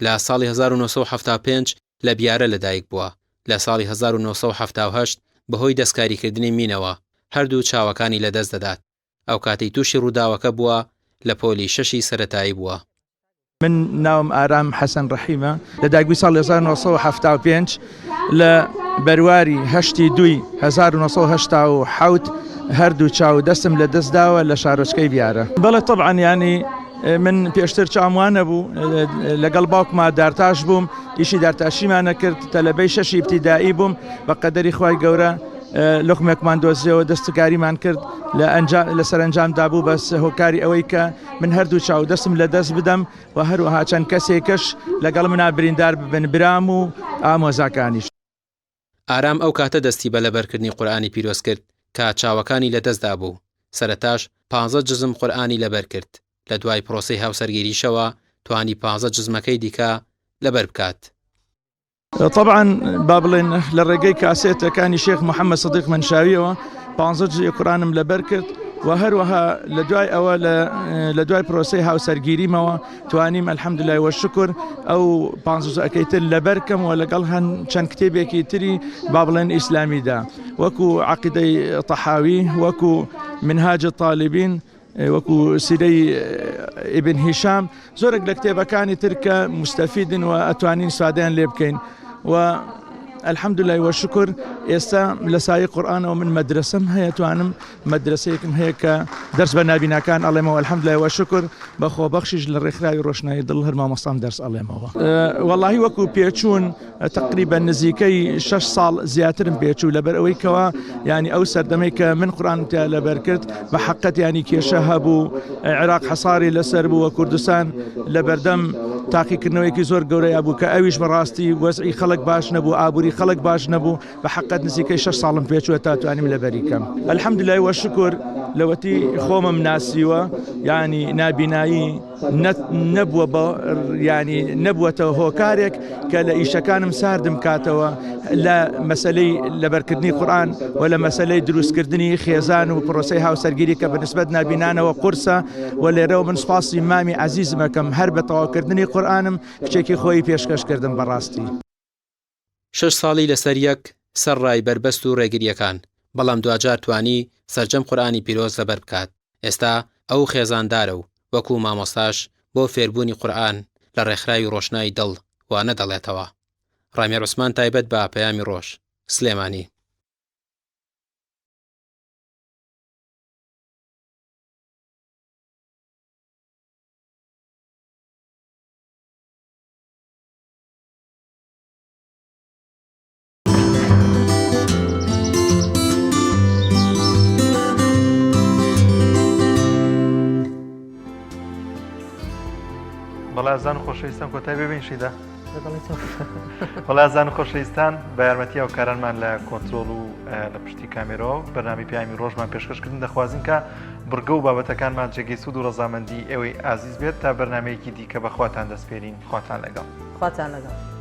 لە ساڵی 1975 لە بیارە لەدایک بووە، لە ساڵی 1978 بەهۆی دەستکاریکردنی مینەوە هەردوو چاوەکانی لەدەست دەدات. ئەوکاتەی تووشی ڕووداوەکە بووە لە پۆلی شەشی سەرەتایی بووە. من ناوم ئارام حەسەن ڕەحیمە، لە دایکبووی ساڵی 1975 لە بەرواری هەشتی دووی 1987 هەردوو چاو دەستم لە دەست داوە لە شارۆچکەی بیارە. بەڵێ تەبعەن یانی من پێشتر چاوم وا نەبوو لەگەڵ باوکما دارتاش بووم ئیشی دارتاشیمان نەکرد تەلەبەی شەشی ئیبتیدائی بووم بە قەدەری خوای گەورە لوقمێکمان دۆزیەوە دەستکاریمان کرد لە ئەنجام لە سەرەنجامدا بوو بەس هۆکاری ئەوەی کە من هەردوو چاو دەستم لە دەست بدەم و هەروەها چەند کەسێکش لەگەڵ منا بریندار ببن برام و ئامۆزاکانیش. ئارام ئەو کاتە دەستی بە لەبەرکردنی قورئانی پیرۆز کرد کە چاوەکانی لە دەست دابوو، سەرەتاش پانزە جزم قورئانی لەبەر کرد، لە دوای پرۆسەی هاوسەرگیریشەوە توانی پانزە جزمەکەی دیکە لەبەر بکات. تەبعەن با بڵێن لە ڕێگەی کاسێتەکانی شێخ محەممەد سدیق مەنشاویەوە پانزە جزئی قورئانم لەبەر کرد و هەروەها لە دوای ئەوە لە دوای پرۆسەی هاوسەرگیریمەوە توانیم الحمدلله و شکر ئەو پانزە جزئەکەی تر لەبەر کەم و لەگەڵ هەن چەند کتێبێکی تری با بڵێن ئیسلامیدا وەکو عقیدەی تەحاوی وەکو منهاج الطالبین وەکو سیرەی ئیبن هیشام زۆرێک لە کتێبەکانی تر کە مستەفیدن و ئەتوانین سوادیان لێ بکەین و الحمدلله و شکر ئێستا لە سایەی قورئانەوە من مەدرسەم هەیە توانم مەدرسەیەکم هەیە کە دەرس بە نابیناکان ئەڵێمەوە الحمدلله و شکر بە خۆبەخشیش لە ڕێکخراوی ڕۆشنایی دڵ هەر مامۆستام دەرس ئەڵێمەوە وەڵاهی وەکو پێچوون تەقریبەن نزیکەی شەش ساڵ زیاترم پێچوو لەبەر ئەوەی کەوا یانی ئەو سەردەمەی کە من قورئانم تیا لەبەر کرد بە حەقەت یانی کێشە هەبوو عێراق حەساری لەسەر بوو و کوردستان لە بەردەم تاقیکردنەوەیەکی زۆر گەورەیا بوو کە ئەویش بەڕاستی وەزعی خەڵک باش نەبوو ئابووری خەڵک باش نەبوو بە حەقەت نزیکەی شەش ساڵم پێچووە تا توانیم لەبەری کەم الحمدللە وشکر لەوەتی خۆمم ناسیوە یانی نابینایی نەبووە بە یانی نەبووەتە هۆکارێک کە لە ئیشەکانم ساردم کاتەوە لە مەسلەی لەبەرکردنی قورآن و لە مەسلەی دروستکردنی خێزان و پرۆسەی هاوسەرگیری کە بەنسبەت نابینانەوە قورسە و لێرەوە من سپاسی مامی عەزیزمەکەم هەر بە تەواوکردنی قورآنم کچێکی خۆی پێشکەش کردم بەڕاستی. شەش ساڵی لەسەر یەک سەرڕای بەربەست و ڕێگرییەکان، بەڵام دواجار توانی سەرجەم قورئانی پیرۆز لەبەر بکات، ئێستا ئەو خێزاندارە و وەکو مامۆستاش بۆ فێربوونی قورئان لە ڕێکخراوی ڕۆشنای دڵ وانە دەڵێتەوە. ڕامیار عوسمان تایبەت بە پەیامی ڕۆژ، سلێمانی. بەڵێ ئازان خۆشەویستان کۆتای ببین شیدا بەڵێ ئازان خۆشەویستان بە یارمەتی هاوکارانمان لە کۆنترۆڵ و لە پشتی کامێرەوە بەرنامی پامی ڕۆژمان پێشکەشکردن دەخوازین کە بڕگە و بابەتەکانمان جێگەی سوود و ڕەزامەندی ئێوەی ئازیز بێت تا بەرنمەیەکی دیکە بەخواتان دەسپێرین خواتان لەگەڵ خواتان لەگەڵ.